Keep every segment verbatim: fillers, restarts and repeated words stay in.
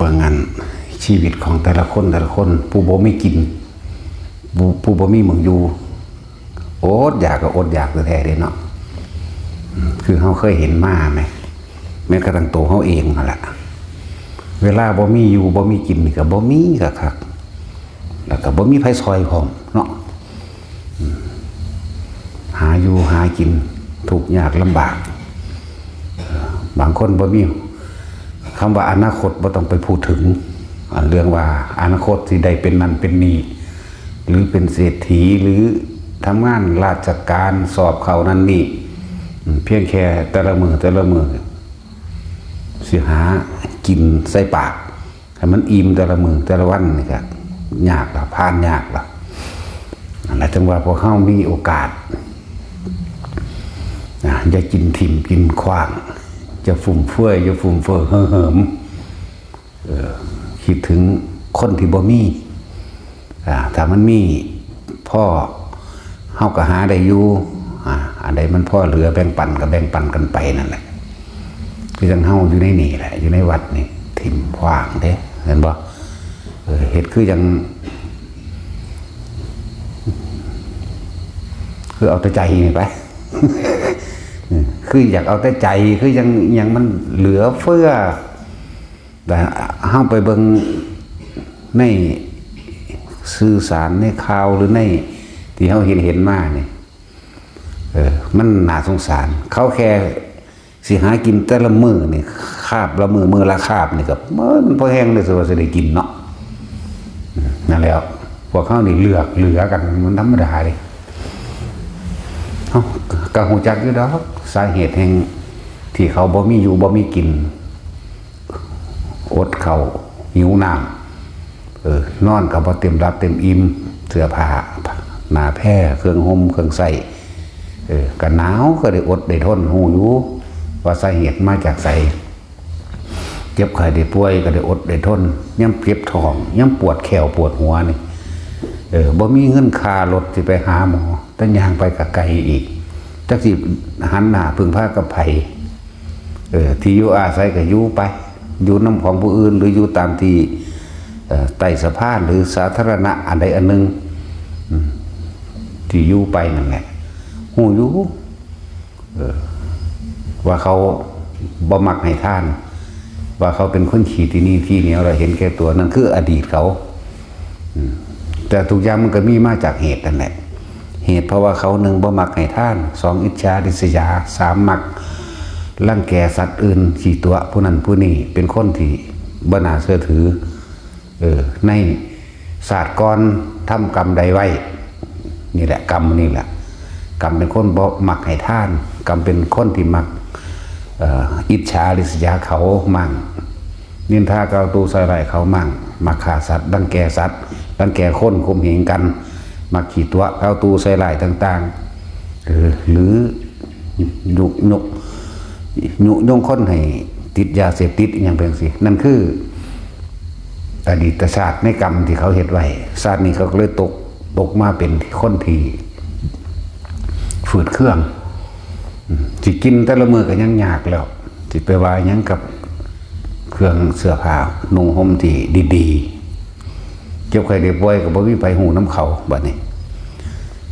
ว่างั้น ชีวิตของแต่ละคนแต่ละคน ผู้บ่มีกิน ผู้ผู้บ่มีหม่องอยู่ อดอยากก็อดอยากแท้ๆเด้เนาะ อืม คือเฮาเคยเห็นมาแหม แม้กระทั่งตัวเฮาเองนั่นแหละ เวลาบ่มีอยู่บ่มีกินนี่ก็บ่มีคักๆ แล้วก็บ่มีไผซ่อยพร้อมเนาะ อืม หาอยู่หากิน ทุกข์ยากลำบาก บางคนบ่มี คำว่าอนาคตบ่ต้องไปพูดถึง อันเรื่องว่าอนาคตสิได้เป็นนั่นเป็นนี่ หรือเป็นเศรษฐี หรือทำงานราชการ สอบเข้านั่นนี่ อืม เพียงแค่แต่ละมื้อแต่ละมื้อ สิหากินใส่ปาก ให้มันอิ่มแต่ละมื้อแต่ละวันนี่ก็ยากละ ผ่านยากละ นั่นแหละ จั่งว่าพวกเฮามีโอกาส นะ อย่ากินถิ่มกินขว้าง อย่าฟุ่มเฟือย อย่าฟุ่มเฟือยเห่อเหิม เออ คิดถึงคนที่บ่มี อ่า ถ้ามันมีพอ เฮาก็หาได้อยู่ อ่า อันใดมันพอเหลือแบ่งปันก็แบ่งปันกันไปนั่นแหละ คือจั่งเฮาอยู่ในนี่แหละ อยู่ในวัดนี่ ถิ่มขว้างเด้ เห็นบ่ เออ เฮ็ดคือจั่ง คือเอาแต่ใจนี่ไป คืออยากเอาแต่ใจ คือยัง ยังมันเหลือเฟือ แต่เฮาไปเบิ่งในสื่อสาร ในข่าว หรือในที่เฮาเห็น เห็นมานี่ เออ มันน่าสงสาร เขาแค่สิหากินแต่ละมื้อนี่ คาบละมื้อ มื้อละคาบนี่ก็ มัน มันพอแฮงเลย สิว่าสิได้กินเนาะ อืม นั่นแหละ พวกเฮานี่เลือกเหลือกัน มันธรรมดาเด้ เฮาก็ฮู้จักอยู่ดอก สาเหตุแห่งที่เขาบ่มีอยู่บ่มีกิน อดข้าว หิวน้ำ เออ นอนก็บ่เต็มหลับเต็มอิ่ม เสื้อผ้า หน้าแพร เครื่องห่ม เครื่องใช้ เออ ก็หนาว ก็ได้อดได้ทน ฮู้อยู่ว่าสาเหตุมาจากไส เจ็บไข้ได้ป่วยก็ได้อดได้ทน ยามเจ็บท้อง ยามปวดแข้วปวดหัวนี่ เออ บ่มีเงินค่ารถสิไปหาหมอ แต่ย่างไปก็ไกลอีก จักสิหันหน้าพึ่งพากับไผ เออ ที่อยู่อาศัยก็อยู่ไป อยู่นำของผู้อื่น หรืออยู่ตามที่ เอ่อ ใต้สะพาน หรือสาธารณะอันใดอันหนึ่ง อืม ที่อยู่ไปนั่นแหละ ฮู้อยู่ เออ ว่าเขาบ่มักให้ทาน ว่าเขาเป็นคนขี้ตี้หนีตี้เหนียว แล้วเห็นแก่ตัว นั่นคืออดีตเขา อืม แต่ทุกอย่างมันก็มีมาจากเหตุนั่นแหละ เหตุเพราะว่าเขา หนึ่ง บ่มักให้ทาน สอง อิจฉาริษยา สาม มักรังแกสัตว์อื่น ขี้ตั๋วะผู้นั้นผู้นี้ เป็นคนที่บ่น่าเชื่อถือ เออ ในชาติก่อนทำกรรมใดไว้ นี่แหละ กรรมนี่แหละ กรรมเป็นคนบ่มักให้ทาน กรรมเป็นคนที่มัก เอ่อ อิจฉาริษยาเขามั่ง นินทากล่าวตู่ใส่ร้ายเขามั่ง มักฆ่าสัตว์ รังแกสัตว์ รังแกคน ข่มเหงกัน มักขี้ตั๋วะกล่าวตู่ใส่ร้ายต่างๆ เออ หรือยุยง ยุยงคนให้ติดยาเสพติดอหย่างเป็นจั่งซี้ นั่นคืออดีตชาติในกรรมที่เขาเฮ็ดไว้ ชาตินี้เขาก็เลยตก ตกมาเป็นคนที่ฝืดเคือง อืม สิกินแต่ละมื้อก็ยังยากแล้ว สิไปว่าหยังกับเครื่องเสื้อผ้านุ่งห่มที่ดีๆ เจ็บไข้ได้ป่วยก็บ่มีไผฮู้นำเขาบัดนี้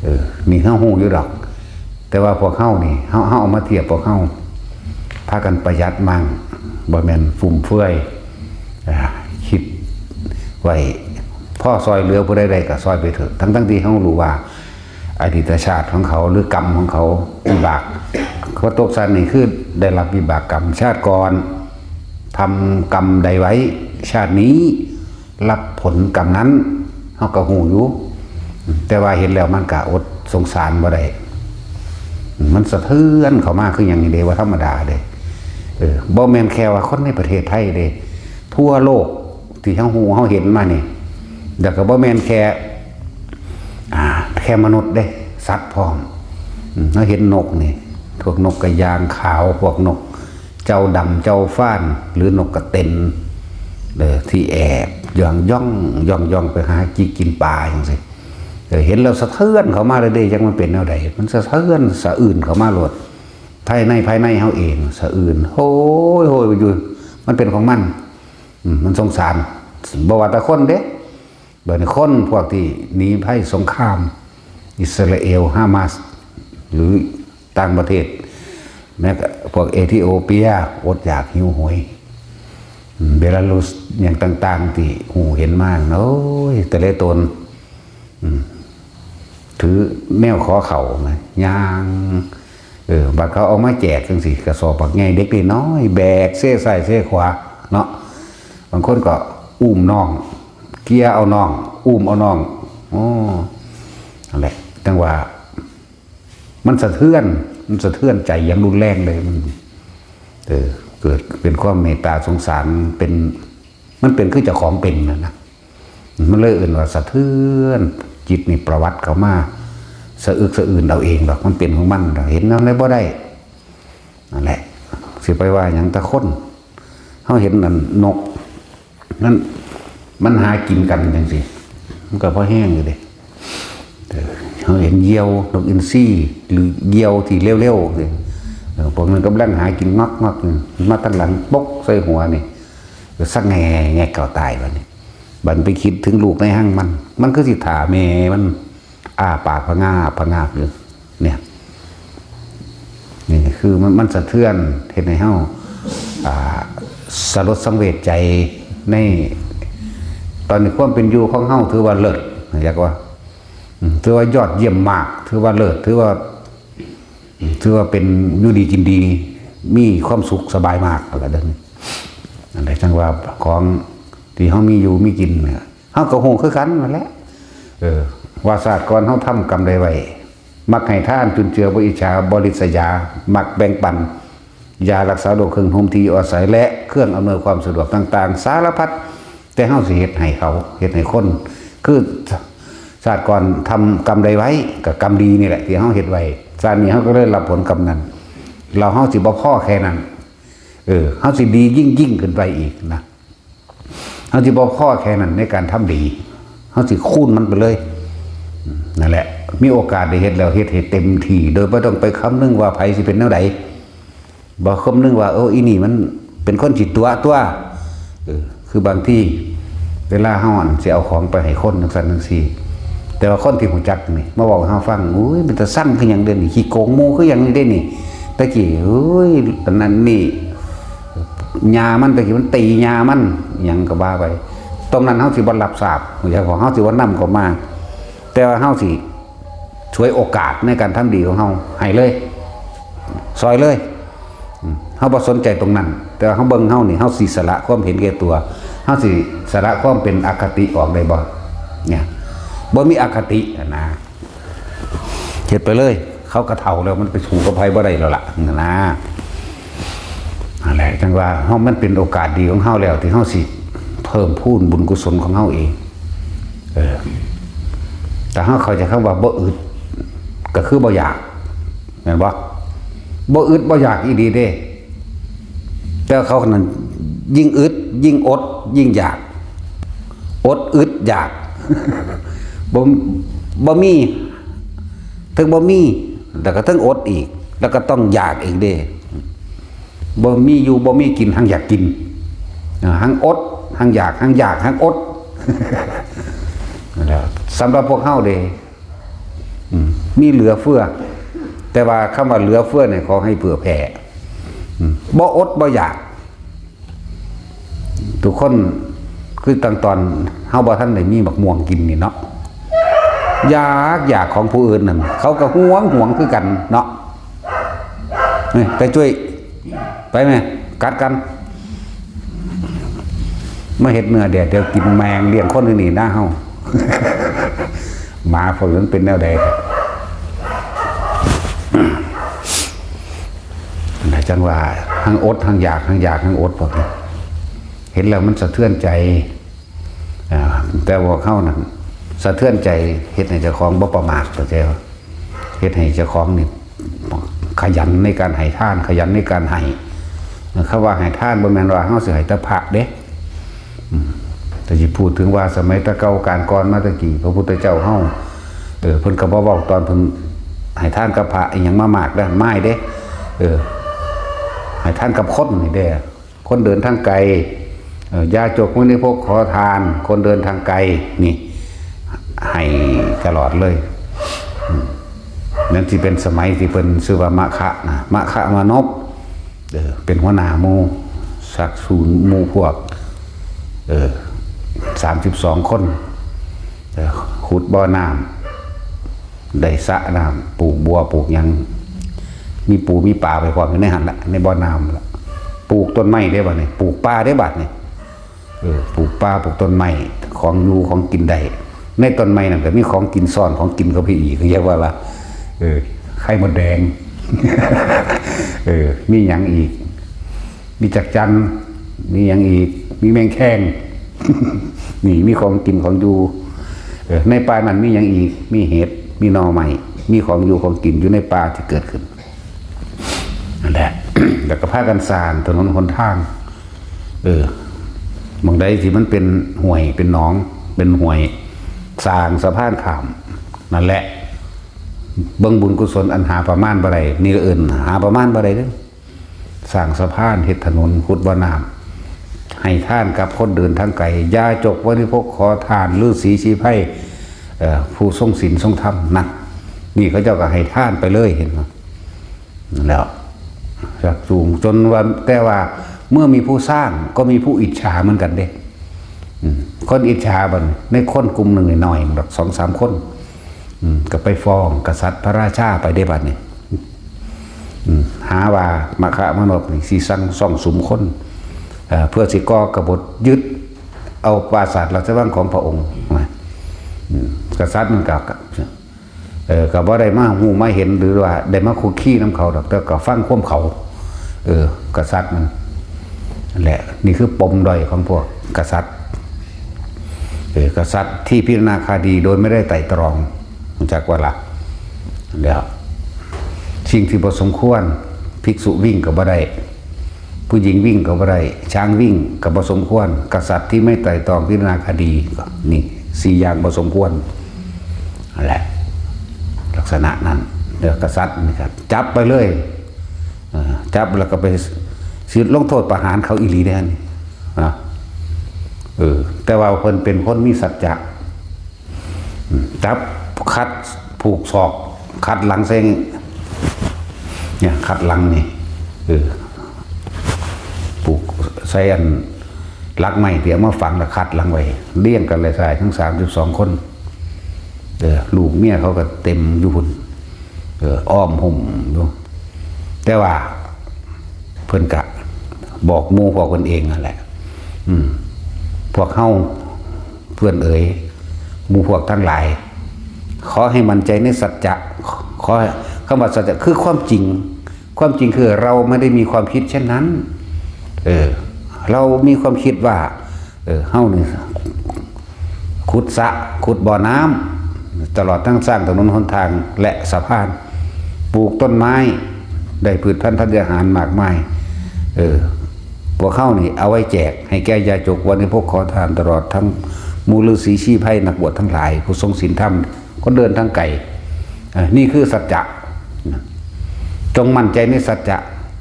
เออ นี่เฮาฮู้อยู่ดอก แต่ว่าพวกเฮานี่ เฮา เฮาเอามาเทียบ พวกเฮาพากันประหยัดมั่ง บ่แม่นฟุ่มเฟือย อ่า คิดไว้ พอซ่อยเหลือผู้ใดได้ก็ซ่อยไปเถอะ ทั้งๆที่เฮารู้ว่า อดีตชาติของเขาหรือกรรมของเขา วิบาก เขาตกชั้นนี่คือได้รับวิบากกรรมชาติก่อน ทำกรรมใดไว้ ชาตินี้รับผลกรรมนั้น เฮาก็ฮู้อยู่ แต่ว่าเห็นแล้วมันก็อดสงสารบ่ได้ มันสะเทือนเข้ามาคือหยังนี่เด้ ว่าธรรมดาเด้ เออ บ่แม่นแค่ว่าคนในประเทศไทยเด้ ทั่วโลกที่เฮาฮู้เฮาเห็นมานี่ แล้วก็บ่แม่นแค่ อ่า แค่มนุษย์เด้ สัตว์พร้อม อืม เฮาเห็นนกนี่ พวกนกกระยางขาว พวกนกเจ้าดำเจ้าฟ้าน หรือนกกระเต็น เออ ที่แอบย่องย่องย่องย่องไปหาจิกกินปลาจั่งซี้ เออ เห็นแล้วสะเทือนเข้ามาเลยเด้ จักมันเป็นแนวใด มันสะเทือนสะอื้นเข้ามาโลด ภายใน ภายในเฮาเอง สะอื้น โหยโหยอยู่ มันเป็นของมัน อืมมันสงสารบ่ว่าแต่คนเด้ บัดนี้คนพวกที่หนีภัยสงคราม อิสราเอล ฮามาส หรือต่างประเทศ แม้กระทั่งพวกเอธิโอเปีย อดอยากหิวโหย อืมเบลารุส อย่างต่างๆ ที่หูเห็นมา โอ้ย แต่ละตน อืมถือแนวขอเขาไหมย่าง เออ บัดเขาเอามาแจกจังสิกระสอบบักใหญ่เด็กน้อยแบกเส้ใส่เส้ขวาเนาะ บางคนก็อุ้มน้อง เกียเอาน้อง อุ้มเอาน้อง โอ้นั่นแหละจังว่า มันสะเทือน มันสะเทือนใจอย่างรุนแรงเลยมัน เออ เกิดเป็นความเมตตาสงสาร เป็น มันเป็นคือเจ้าของเป็นนะนะ มันเลยเอื่นว่าสะเทือนจิตนี่ประวัติเขามา สะอึกสะอื่นเอาเองดอก มันเป็นของมัน เห็นนั่นเลยบ่ได้ นั่นแหละ สิไปว่าอย่างตะคน เขาเห็นนั่นนก นั่นมันหากินกันจังสิมันก็พอแห้งอยู่เด้เออเขาเห็นเหยี่ยวนกอินทรีหรือเหยี่ยวที่เร็วๆเนี่ยเออพวกนั้นกำลังหากินงอกๆอยู่มาตั้งหลังปกใส่หัวนี่ก็สักแง่แง่เก่าตายวันนี้บันไปคิดถึงลูกในห้างมัน มันคือสิถาแม่มันอ้าปากพะงาบพะงาบอยู่เนี่ย นี่คือมันมันสะเทือนเฮ็ดให้เฮาอ่าสลดสังเวชใจในตอนนี้ความเป็นอยู่ของเฮาถือว่าเลิศอยากว่าอืมถือว่ายอดเยี่ยมมาก ถือว่าเลิศถือว่าอืมถือว่าเป็นอยู่ดีกินดี มีความสุขสบายมากแล้วก็เด้อนั่นแหละจังว่าของที่เฮามีอยู่มีกินเนี่ยเฮาก็ฮู้คือกันนั่นแหละเออว่าชาติก่อนเฮาทำกรรมใดไว้ มักให้ทานจุนเจือบ่อิจฉาบ่ริษยา มักแบ่งปัน ยารักษาโรคเครื่องนุ่งห่มที่อยู่อาศัยและเครื่องอำนวยความสะดวกต่างๆ สารพัดแต่เฮาสิเฮ็ดให้เขาเฮ็ดให้คน คือชาติก่อนทำกรรมใดไว้กับกรรมดีนี่แหละที่เฮาเฮ็ดไว้ชาตินี้เฮาก็เลยรับผลกรรมนั้นเราเฮาสิบ่พอแค่นั้นเออเฮาสิดียิ่งยิ่งขึ้นไปอีกนะ เฮาสิบ่พอแค่นั้นในการทำดี เฮาสิคูณมันไปเลย นั่นแหละ มีโอกาสได้เฮ็ดแล้วเฮ็ดให้เต็มที่ โดยบ่ต้องไปคำนึงว่าไผสิเป็นแนวใดบ่คำนึงว่า โอ้ อีนี่มันเป็นคนสิตั๋วตั๋วเออ คือบางทีเวลาเฮาอันสิเอาของไปให้คนจังซั่นจังซี่ แต่ว่าคนที่ฮู้จักนี่มาเว้าให้เฮาฟัง อุ้ย เป็นตาซังคือหยังเด้นี่ ขี้โกงหมู่คือหยังเด้นี่ ตะกี้ อุ้ย อันนั้นนี่ ยามันตะกี้มันตียามันหยังก็ว่าไป ตรงนั้นเฮาสิบ่รับทราบ อยากของเฮาสิบ่นำเข้ามา แต่ว่าเฮาสิฉวยโอกาสในการทำดีของเฮาให้เลย ซอยเลยอืมเฮาบ่สนใจตรงนั้น แต่ว่าเฮาเบิ่งเฮานี่ เฮาสิสละความเห็นแก่ตัว เฮาสิสละความเป็นอคติออกได้บ่ เนี่ย บ่มีอคติอะนะ เฮ็ดไปเลย เขาก็เฒ่าแล้ว มันไปสู้กับไผบ่ได้แล้วล่ะ นะ นั่นแหละ จังว่าเฮามันเป็นโอกาสดีของเฮาแล้ว ที่เฮาสิเพิ่มพูนบุญกุศลของเฮาเอง เออ แต่เฮาเข้าใจคำว่าบ่อึด ก็คือบ่อยาก แม่นบ่ บ่อึดบ่อยากอีหลีเด้ แต่เขานั้นยิ่งอึด ยิ่งอด ยิ่งอยาก อดอึดอยาก บ่ บ่มี ถึงบ่มี แล้วก็ถึงอดอีก แล้วก็ต้องอยากอีกเด้ บ่มีอยู่ บ่มีกิน หังอยากกิน อ่า หังอด หังอยาก หังอยาก หังอด นั่นแหละ สำหรับพวกเฮาเด้ อืม มีเหลือเฟือ แต่ว่าคำว่าเหลือเฟือเนี่ย ขอให้เผื่อแผ่ อืม บ่อด บ่อยาก ทุกคน คือตั้งตอนเฮาบ่ทันได้มีบักม่วงกินนี่เนาะ อยาก อยากของผู้อื่นนั่น เขาก็หวง หวงคือกันเนาะ นี่ ไปช่วย ไปแม่ กัดกัน มาเฮ็ดเนื้อแดดเดียวกินแมงเลี้ยงคนอยู่นี่นะเฮา หมาพวกนั้นเป็นแนวใด นั่นแหละจังว่า หังอด หังอยาก หังอยาก หังอดพวกนี้ เห็นแล้วมันสะเทือนใจ อ่า แต่ว่าเฮานั่นสะเทือนใจ เฮ็ดให้เจ้าของบ่ประมาท เข้าใจบ่ เฮ็ดให้เจ้าของนี่ ขยันในการให้ทาน ขยันในการให้ คำว่าให้ทานบ่แม่นว่าเฮาสิให้แต่พระเด้ อืม แต่สิพูดถึงว่าสมัยแต่เก่าการก่อนมาแต่กี้ พระพุทธเจ้าเฮา เออ เพิ่นก็บ่เว้าตอนเพิ่นให้ทานกับพระอิหยังมามากเด้ ไม่เด้ เออ ให้ทานกับคนนี่เด้ คนเดินทางไกล เอ่อยาจกพวกนี้พวกขอทานคนเดินทางไกลนี่ให้ตลอดเลยอืมนั่นที่เป็นสมัยที่เป็นชื่อว่ามะคะนะมะคะมานพเออเป็นหัวหน้าหมู่สักศูนย์หมู่พวกเออสามสิบสองคนเออขุดบ่อน้ำได้สระน้ำปลูกบัวปลูกหยังมีปูมีปลาไปพร้อมอยู่ในหันละในบ่อน้ำละปลูกต้นไม้ได้บัดนี้ปลูกป่าได้บัดนี้ เออปลูกป่าปลูกต้นไม้ของอยู่ของกินได้ในต้นไม้นั่นก็มีของกินซ่อนของกินเขาไปอีกเรียกว่าละเออไข่มดแดงเออมีหยังอีก มีจักจั่นมีหยังอีก มีแมงแคงนี่มีของกินของอยู่เออในป่านั้นมีหยังอีก มีเห็ดมีหน่อไม้มีของอยู่ของกินอยู่ในป่าที่เกิดขึ้นนั่นแหละแล้วก็พากันสร้างถนนหนทาง เออหม่องใดที่มันเป็นห้วยเป็นหนอง เป็นห้วยสร้างสะพานข้ามนั่นแหละเบิ่งบุญกุศลอันหาประมาณบ่ได้นี่ก็เอิ้นหาประมาณบ่ได้เด้อสร้างสะพานเฮ็ดถนนขุดบ่อน้ำให้ทานกับคนเดินทางไกลยาจกวานิพกขอทานฤาษีชีไพรเอ่อผู้ทรงศีลทรงธรรมนั่นนี่เขาเจ้าก็ให้ทานไปเลยเห็นบ่ แล้วจากสูงจนว่าแต่ว่าเมื่อมีผู้สร้างก็มีผู้อิจฉาเหมือนกันเด้อืมคนอิจฉาบัดในคนกลุ่มหนึ่งหน่อยๆดอกสองสามคนอืมก็ไปฟ้องกษัตริย์พระราชาไปได้บัดนี้อืมหาว่ามคมนพนี่สิสั่งซ่องสุมคนเอ่อเพื่อสิก่อกบฏยึดเอาปราสาทราชวังของพระองค์นะอืมกษัตริย์มันก็ เออก็บ่ได้มาฮู้มาเห็นหรือว่าได้มาคุกคีนำเขาดอกแต่ก็ฟังความเขา เออกษัตริย์มันนั่นแหละนี่คือปมด้อยของพวกกษัตริย์เออกษัตริย์ที่พิจารณาคดีโดยไม่ได้ไตร่ตรองรู้จักว่าละแล้วสิ่งที่บ่สมควรภิกษุวิ่งก็บ่ได้ ผู้หญิงวิ่งก็บ่ได้ช้างวิ่งก็บ่สมควร กษัตริย์ที่ไม่ไตร่ตรองพิจารณาคดีก็นี่สี่อย่างบ่สมควรนั่นแหละลักษณะนั้นเด้อกษัตริย์นี่ครับจับไปเลยเออจับแล้วก็ไปสิลงโทษประหารเขาอีหลีได้นี่นะเออแต่ว่าเพิ่นเป็นคนมีสัจจะ จับคัดผูกศอกคัดหลังใส่เนี่ยคัดหลังนี่เออผูกใส่อันหลักไม้ที่เอามาฝังแล้วคัดหลังไว้เรียงกันเลยใส่ทั้งสามสิบสองคนเออลูกเมียเขาก็เต็มอยู่พุ่นเอออ้อมห่มอยู่แต่ว่าเพิ่นกะบอกหมู่พวกเพิ่นเองนั่นแหละ อืมพวกเฮาเพื่อนเอ๋ยหมู่พวกทั้งหลาย ขอให้มั่นใจในสัจจะขอคำว่าสัจจะคือความจริง ความจริงคือเราไม่ได้มีความคิดเช่นนั้น เออ เรามีความคิดว่า เออเฮานี่ขุดสระขุดบ่อน้ำตลอดทั้งสร้างถนนหนทางและสะพาน ปลูกต้นไม้ ได้พืชพันธุ์ธัญญาหารมากมาย เออ พวกเฮานี่เอาไว้แจกให้แก่ยาจกวันนี้พวกขอทานตลอดทั้งหมู่ฤาษีชีไพรนักบวชทั้งหลาย ผู้ทรงศีลธรรมคนเดินทางไกลอ่านี่คือสัจจะจงมั่นใจในสัจจะ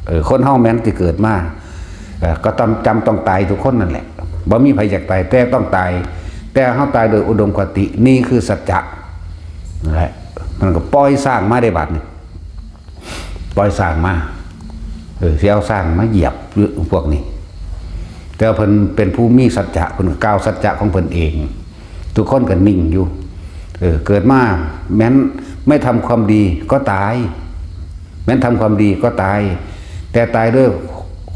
เออคนเฮาแม้นที่เกิดมาเออก็ต้องจำต้องตายทุกคนนั่นแหละบ่มีใครอยากตายแต่ต้องตาย แต่เฮาตายโดยอุดมคตินี่คือสัจจะนั่นแหละมันก็ปล่อยสร้างมาได้บัดนี่ ปล่อยสร้างมา เออสิเอาสร้างมาเหยียบพวกนี้ แต่เพิ่นเป็นผู้มีสัจจะเพิ่นกล่าวสัจจะของเพิ่นเอง ทุกคนก็นิ่งอยู่ เออเกิดมาแม้นไม่ทำความดีก็ตาย แม้นทำความดีก็ตาย แต่ตายด้วย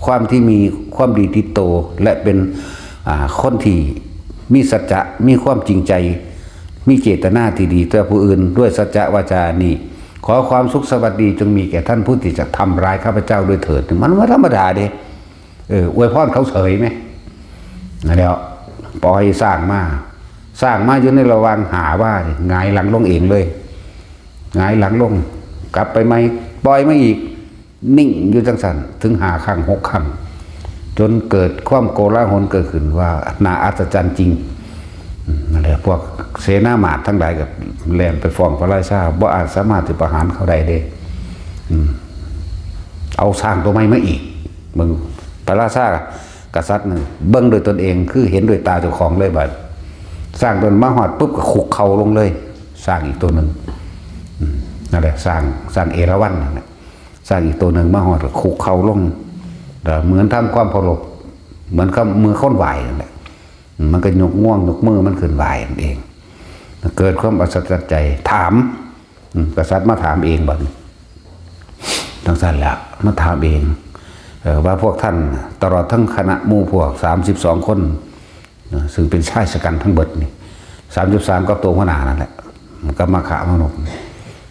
ความที่มีความดีติดตัวและเป็นอ่าคนที่มีสัจจะมีความจริงใจ มีเจตนาที่ดีต่อผู้อื่นด้วยสัจจะวาจานี้ ขอความสุขสวัสดีจงมีแก่ท่านผู้ที่จะทำร้ายข้าพเจ้าด้วยเถิดมันว่าธรรมดาเด้เอออวยพรเขาเฉยไหมนั่นแล้วปล่อยสร้างมาสร้างมาอยู่ในระหว่างหาว่าหงายหลังลงเองเลยหงายหลังลง กลับไปใหม่ปล่อยมาอีก นิ่งอยู่จังสันถึงห้าครั้งหกครั้งจนเกิดความโกลาหลเกิดขึ้นว่าน่าอัศจรรย์จริงนั่นแหละพวกเสนาหมาดทั้งหลายกับแล่นไปฟ้องพระราชาบ่อาจสามารถจะประหารเขาได้เด้เอาสร้างตัวใหม่มาอีกมึงพระราชา กษัตริย์นั่นเบิ่งด้วยตนเอง คือเห็นด้วยตาเจ้าของเลยบัด ช้างตัวนั้นมาฮอดปุ๊บก็คุกเข่าลงเลย ช้างอีกตัวหนึ่ง อืม นั่นแหละ ช้าง ช้างเอราวัณนั่นแหละ ช้างอีกตัวหนึ่งมาฮอดก็คุกเข่าลง แล้วเหมือนทำความเคารพ เหมือนกับมือคนไหว้นั่นแหละ มันก็ยกงวงยกมือมันขึ้นไหว้นั่นเอง เกิดความอัศจรรย์ใจ ถาม อืม กษัตริย์มาถามเองบัดนี้ จั่งซั่นแหละ มาถามเอง เอ่อ ว่าพวกท่าน ตลอดทั้งคณะหมู่พวก สามสิบสอง คน นะ ซึ่งเป็นชายชะกันทั้งเบิดนี่ สามสิบสาม กับตัวหัวหน้านั่นแหละ กับมัคคะมนุษย์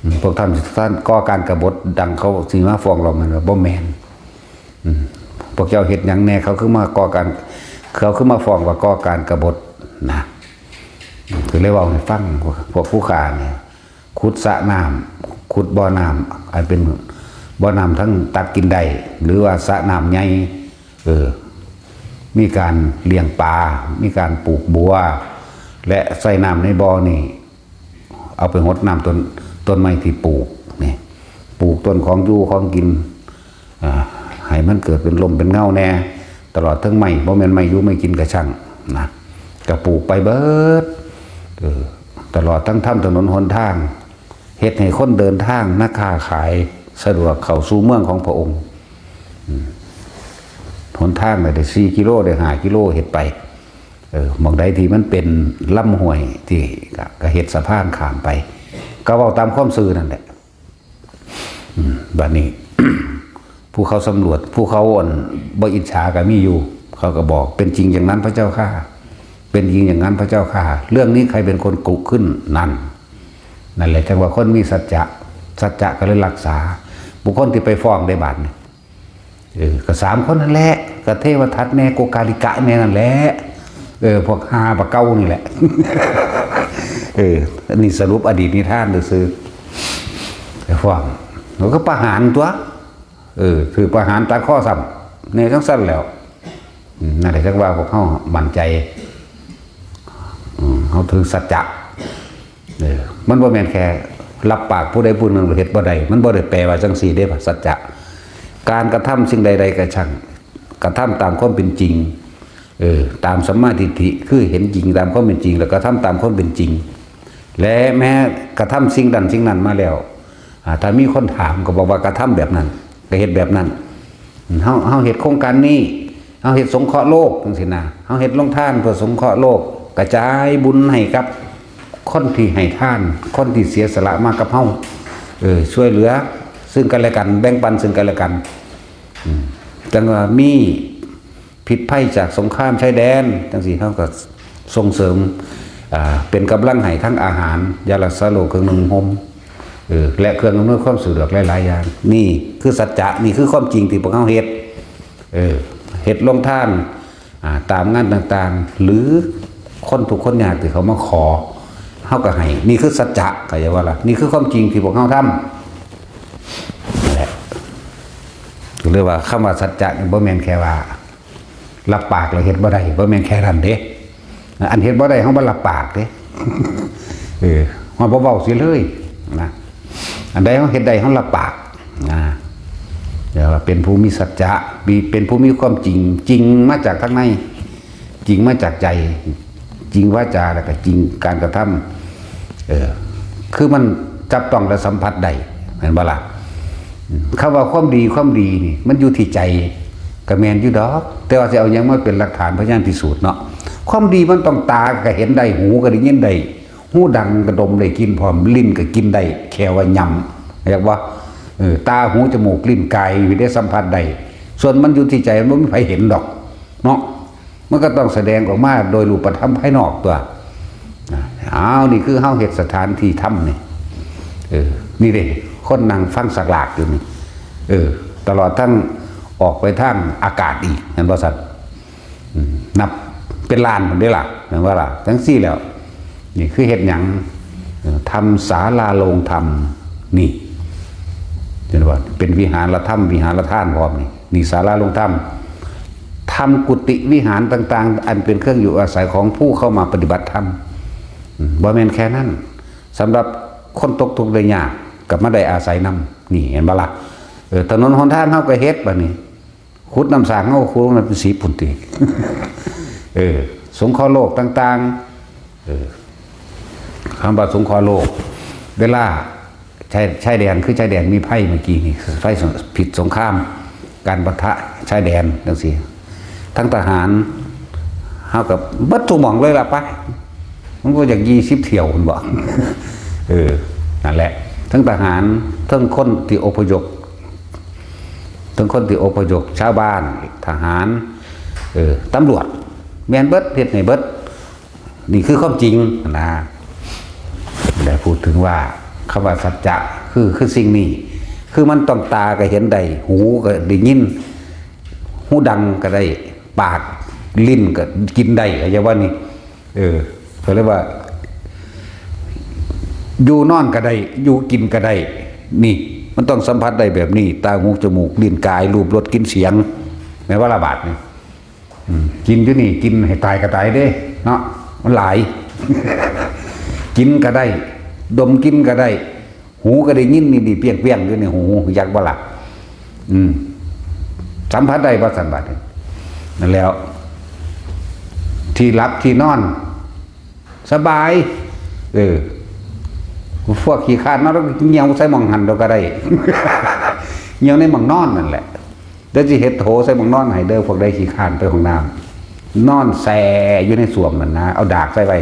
อืม พวกท่าน ท่านก่อการกบฏดังเขาสิมาฟ้องร้องแม่นบ่ บ่แม่น อืม พวกเจ้าเฮ็ดหยังแน่ เขาคือมาก่อการ เขาคือมาฟ้องว่าก่อการกบฏนะ อืม ก็เลยเว้าให้ฟัง พวก พวกผู้ข้านี่ ขุดสระน้ำ ขุดบ่อน้ำ อันเป็นบ่อน้ำทั้งตักกินได้ หรือว่าสระน้ำใหญ่ เออ มีการเลี้ยงปลา มีการปลูกบัว และใส่น้ำในบ่อนี่ เอาไปหดน้ำต้น ต้นไม้ที่ปลูกนี่ ปลูกต้นของอยู่ของกิน อ่า ให้มันเกิดเป็นร่มเป็นเงาแน่ ตลอดทั้งไม้ บ่แม่นไม้อยู่ไม้กินกะช่างนะ ก็ปลูกไปเบิด เออ ตลอดทั้งทำถนนหนทาง เฮ็ดให้คนเดินทาง นักค้าขายสะดวกเข้าสู่เมืองของพระองค์ อืม หนทางน่ะได้สี่กิโล ได้ห้ากิโล เฮ็ดไป เออ หม่องใดที่มันเป็นลำห้วยที่ก็ ก็เฮ็ดสะพานข้ามไป ก็เว้าตามความซื่อนั่นแหละ อืม บัดนี้ ผู้เขาสำรวจ ผู้เขาอ่อนบ่อิจฉาก็มีอยู่ เขาก็บอก "เป็นจริงอย่างนั้นพระเจ้าข้า เป็นจริงอย่างนั้นพระเจ้าข้า" เรื่องนี้ใครเป็นคนกุขึ้น นั่น นั่นแหละจังว่าคนมีสัจจะ สัจจะก็เลยรักษา บุคคลที่ไปฟ้องได้บาดนี่ เออ ก็สามคนนั่นแหละ ก็เทวทัตแน่ โกกาลิกะแน่นั่นแหละ เออ พวกห้าปะเก้านี่แหละ เออ อันนี้สรุปอดีตนิทานซื่อๆ ไปฟ้อง แล้วก็ประหารตัว เออ ถือประหารตัดข้อซ้ำ ในจังซั่นแล้ว อืม นั่นแหละจังว่าพวกเขามั่นใจ อืม เขาถือสัจจะ เออ มันบ่แม่นแค่รับปากผู้ใดผู้หนึ่งเฮ็ดบ่ได้ มันบ่ได้แปลว่าจังซี่เด้ สัจจะ การกระทำสิ่งใดๆก็ช่าง กระทำตามความเป็นจริง เออ ตามสัมมาทิฏฐิ คือเห็นจริงตามความเป็นจริง แล้วกระทำตามความเป็นจริง และแม้กระทำสิ่งนั้นสิ่งนั้นมาแล้ว อ่า ถ้ามีคนถามก็บอกว่ากระทำแบบนั้น ก็เฮ็ดแบบนั้น เฮา เฮาเฮ็ดโครงการนี้ เฮาเฮ็ดสงเคราะห์โลกจังซี่นะ เฮาเฮ็ดโรงทานเพื่อสงเคราะห์โลก กระจายบุญให้กับคนที่ให้ทาน คนที่เสียสละมากับเฮา เออ ช่วยเหลือซึ่งกันและกัน แบ่งปันซึ่งกันและกัน อืม จังว่ามีพิษภัยจากสงครามชายแดน จังซี่เฮาก็ส่งเสริม อ่า เป็นกำลังให้ทั้งอาหาร ยารักษาโรค เครื่องนุ่งห่ม เออ และเครื่องอำนวยความสะดวกหลายๆอย่าง นี่คือสัจจะ นี่คือความจริงที่พวกเฮาเฮ็ด เออ เฮ็ดโรงทาน อ่า ตามงานต่างๆ หรือคนทุกข์คนยากที่เขามาขอ เฮาก็ให้ นี่คือสัจจะ เข้าใจบ่ล่ะ นี่คือความจริงที่พวกเฮาทำ นั่นแหละ ก็เลยว่าคำว่าสัจจะนี่บ่แม่นแค่ว่ารับปากแล้วเฮ็ดบ่ได้ บ่แม่นแค่นั้นเด้ อันเฮ็ดบ่ได้เฮาบ่รับปากเด้ เออ เฮาบ่เว้าเสียเลยนะ อันใดเฮาเฮ็ดได้เฮารับปากนะ เรียกว่าเป็นผู้มีสัจจะ มี เป็นผู้มีความจริง จริงมาจากข้างใน จริงมาจากใจ จริงวาจา แล้วก็จริงการกระทำ เออ คือมันจับต้องและสัมผัสได้ แม่นบ่ล่ะ อืม คำว่าความดี ความดีนี่ มันอยู่ที่ใจ ก็แม่นอยู่ดอก แต่ว่าสิเอาหยังมาเป็นหลักฐานพยานพิสูจน์เนาะ ความดีมันต้องตาก็เห็นได้ หูก็ได้ยินได้ หูดังก็ดมได้กลิ่นพร้อม ลิ้นก็กินได้ แค่ว่ายำ เรียกว่า เออ ตา หู จมูก ลิ้น กาย อยู่ได้สัมผัสได้ ส่วนมันอยู่ที่ใจ มันบ่มีไผเห็นดอก เนาะ มันก็ต้องแสดงออกมาโดยรูปธรรมภายนอกตัว นะ อ้าว นี่คือเฮาเฮ็ดสถานที่ธรรมนี่ เออ นี่เด้ คนนั่งฟังสักหลากอยู่นี่ เออ ตลอดทั้งออกไปทางอากาศอีก เห็นบ่ซั่น อืม นับเป็นล้านพุ้นเด้ล่ะ แม่นบ่ล่ะ จั่งซี้แล้ว นี่คือเฮ็ดหยัง เอ่อ ทำศาลาโรงธรรม นี่ เห็นบ่ เป็นวิหารธรรม วิหารทานพร้อมนี่ นี่ศาลาโรงธรรม ทำกุฏิวิหารต่างๆ อันเป็นเครื่องอยู่อาศัยของผู้เข้ามาปฏิบัติธรรม อืม บ่แม่นแค่นั้น สำหรับคนตกทุกข์ได้ยาก ก็มาได้อาศัยนำ นี่ เห็นบ่ล่ะ เออ ถนนหนทางเฮาก็เฮ็ดบัดนี้ ขุดน้ำสร้างเฮาขุดมันเป็นสิบพุ้นติ เออ สงเคราะห์โลกต่างๆ เออ คำว่าสงเคราะห์โลก เวลาชายชายแดน คือชายแดนมีภัยเมื่อกี้นี่ ภัยสง- ผิดสงคราม การปะทะชายแดนจังซี่ ทั้งทหาร เฮากับเบิดทุกหม่องเลยล่ะไป มันก็อยากยี่สิบเที่ยวคุณบอก เออ นั่นแหละ ทั้งทหาร ทั้งคนที่อพยพ ทั้งคนที่อพยพ ชาวบ้าน ทหาร เออ ตำรวจ แม่นเบิด เฮ็ดให้เบิด นี่คือความจริงนะ ได้พูดถึงว่าคำว่าสัจจะ คือ คือสิ่งนี้ คือมันต้องตาก็เห็นได้ หูก็ได้ยิน หูดังก็ได้ ปาก ลิ้นก็กินได้ เข้าใจว่านี่ เออ เขาเรียกว่า อยู่นอนก็ได้ อยู่กินก็ได้ นี่ มันต้องสัมผัสได้แบบนี้ ตา หู จมูก ลิ้น กาย รูป รส กลิ่น เสียง แม่นบ่ละบาดนี่ อืม กินอยู่นี่ กินให้ตายก็ตายเด้ เนาะ มันหลาย กินก็ได้ ดมกลิ่นก็ได้ หูก็ได้ยินนี่ นี่ เปี้ยงๆ อยู่ในหู จักบ่ละ อืม สัมผัสได้บ่ สัมผัสได้ นั่นแล้ว ที่หลับที่นอน สบาย เออ พวกขี้คร้านเนาะ แล้วก็เหี่ยวใส่หม่องหั้นเราก็ได้ เหี่ยวในหม่องนอนนั่นแหละ แล้วสิเฮ็ดโถใส่หม่องนอนให้เด้อ พวกใดขี้คร้านไปห้องน้ำ นอนแช่อยู่ในส้วมนั่นนะ เอาดากใส่ไว้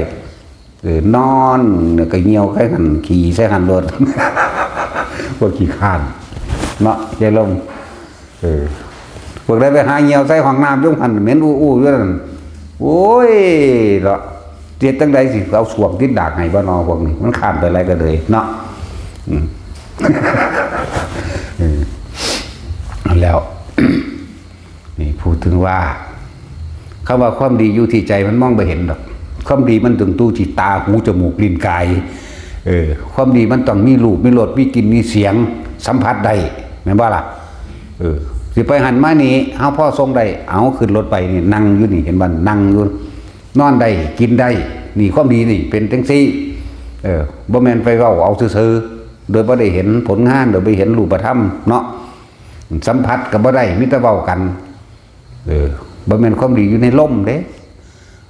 เออ นอนแล้วก็เหี่ยวใส่หั้น ขี้ใส่หั้นโลด พวกขี้คร้าน เนาะ ยายลม เออ พวกใดไปหาเหี่ยวใส่ห้องน้ำอยู่หั้น เหม็นอู้อู้อยู่นั่น โอ้ย เนาะ เฮ็ดจั่งใดสิเอาส้วมติดดากให้บ่นอ พวกนี้ มันคร้านไปไสก็เลย เนาะ อืม เออ แล้ว นี่พูดถึงว่า คำว่าความดีอยู่ที่ใจ มันมองบ่เห็นดอก ความดีมันต้องอยู่ที่ตา หู จมูก ลิ้น กาย เออ ความดีมันต้องมีรูป มีรส มีกลิ่น มีเสียง สัมผัสได้ แม่นบ่ล่ะ เออ สิไปหั้นมานี่ เฮาพอส่งได้ เอาขึ้นรถไปนี่ นั่งอยู่นี่ เห็นบ่ นั่งอยู่ นอนได้ กินได้ นี่ความดีนี่ เป็นจั่งซี่ เออ บ่แม่นไปเว้าเอาซื่อๆ โดยบ่ได้เห็นผลงาน โดยบ่เห็นรูปธรรมเนาะ สัมผัสก็บ่ได้ มีแต่เว้ากัน เออ บ่แม่นความดีอยู่ในลมเด้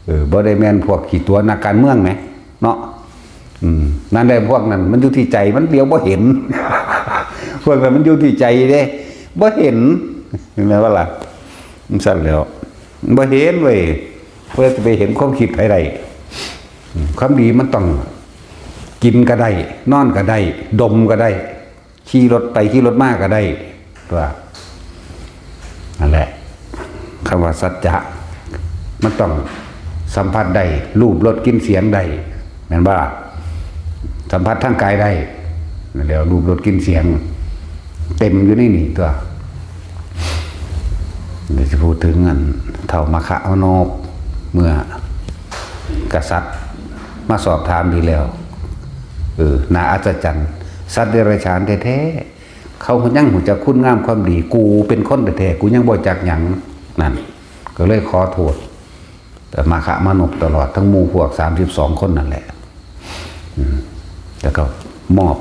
เออ บ่ได้แม่นพวกขี้ตั๋วนักการเมืองแหม เนาะ อืม นั่นแหละ พวกนั้น มันอยู่ที่ใจ มันเหลียวบ่เห็น พวกนั้นมันอยู่ที่ใจเด้ บ่เห็น เห็นไหมว่าล่ะ มันสั่นแล้ว บ่เห็นเว้ย เพื่อจะไปเห็นความคิดไผได้ อืม ความดีมันต้อง กินก็ได้ นอนก็ได้ ดมก็ได้ ขี่รถไปขี่รถมาก็ได้ ตัว นั่นแหละ คำว่าสัจจะ มันต้องสัมผัสได้ รูป รส กลิ่น เสียงได้ แม่นบ่ล่ะ สัมผัสทางกายได้ นั่นแหละ รูป รส กลิ่น เสียง เต็มอยู่ในนี่ตัว เดี๋ยวจะพูดถึงอันเฒ่ามาคะมโนก เมื่อกษัตริย์มาสอบถามดีแล้ว เออ น่าอัศจรรย์ สัตว์เดรัจฉานแท้ๆ เขายังรู้จักคุณงามความดี กูเป็นคนแท้ๆ กูยังบ่จักหยัง นั่น ก็เลยขอโทษ แต่มาคะมโนกตลอดทั้งหมู่พวกสามสิบสองคนนั่นแหละ อืม แล้วก็มอบ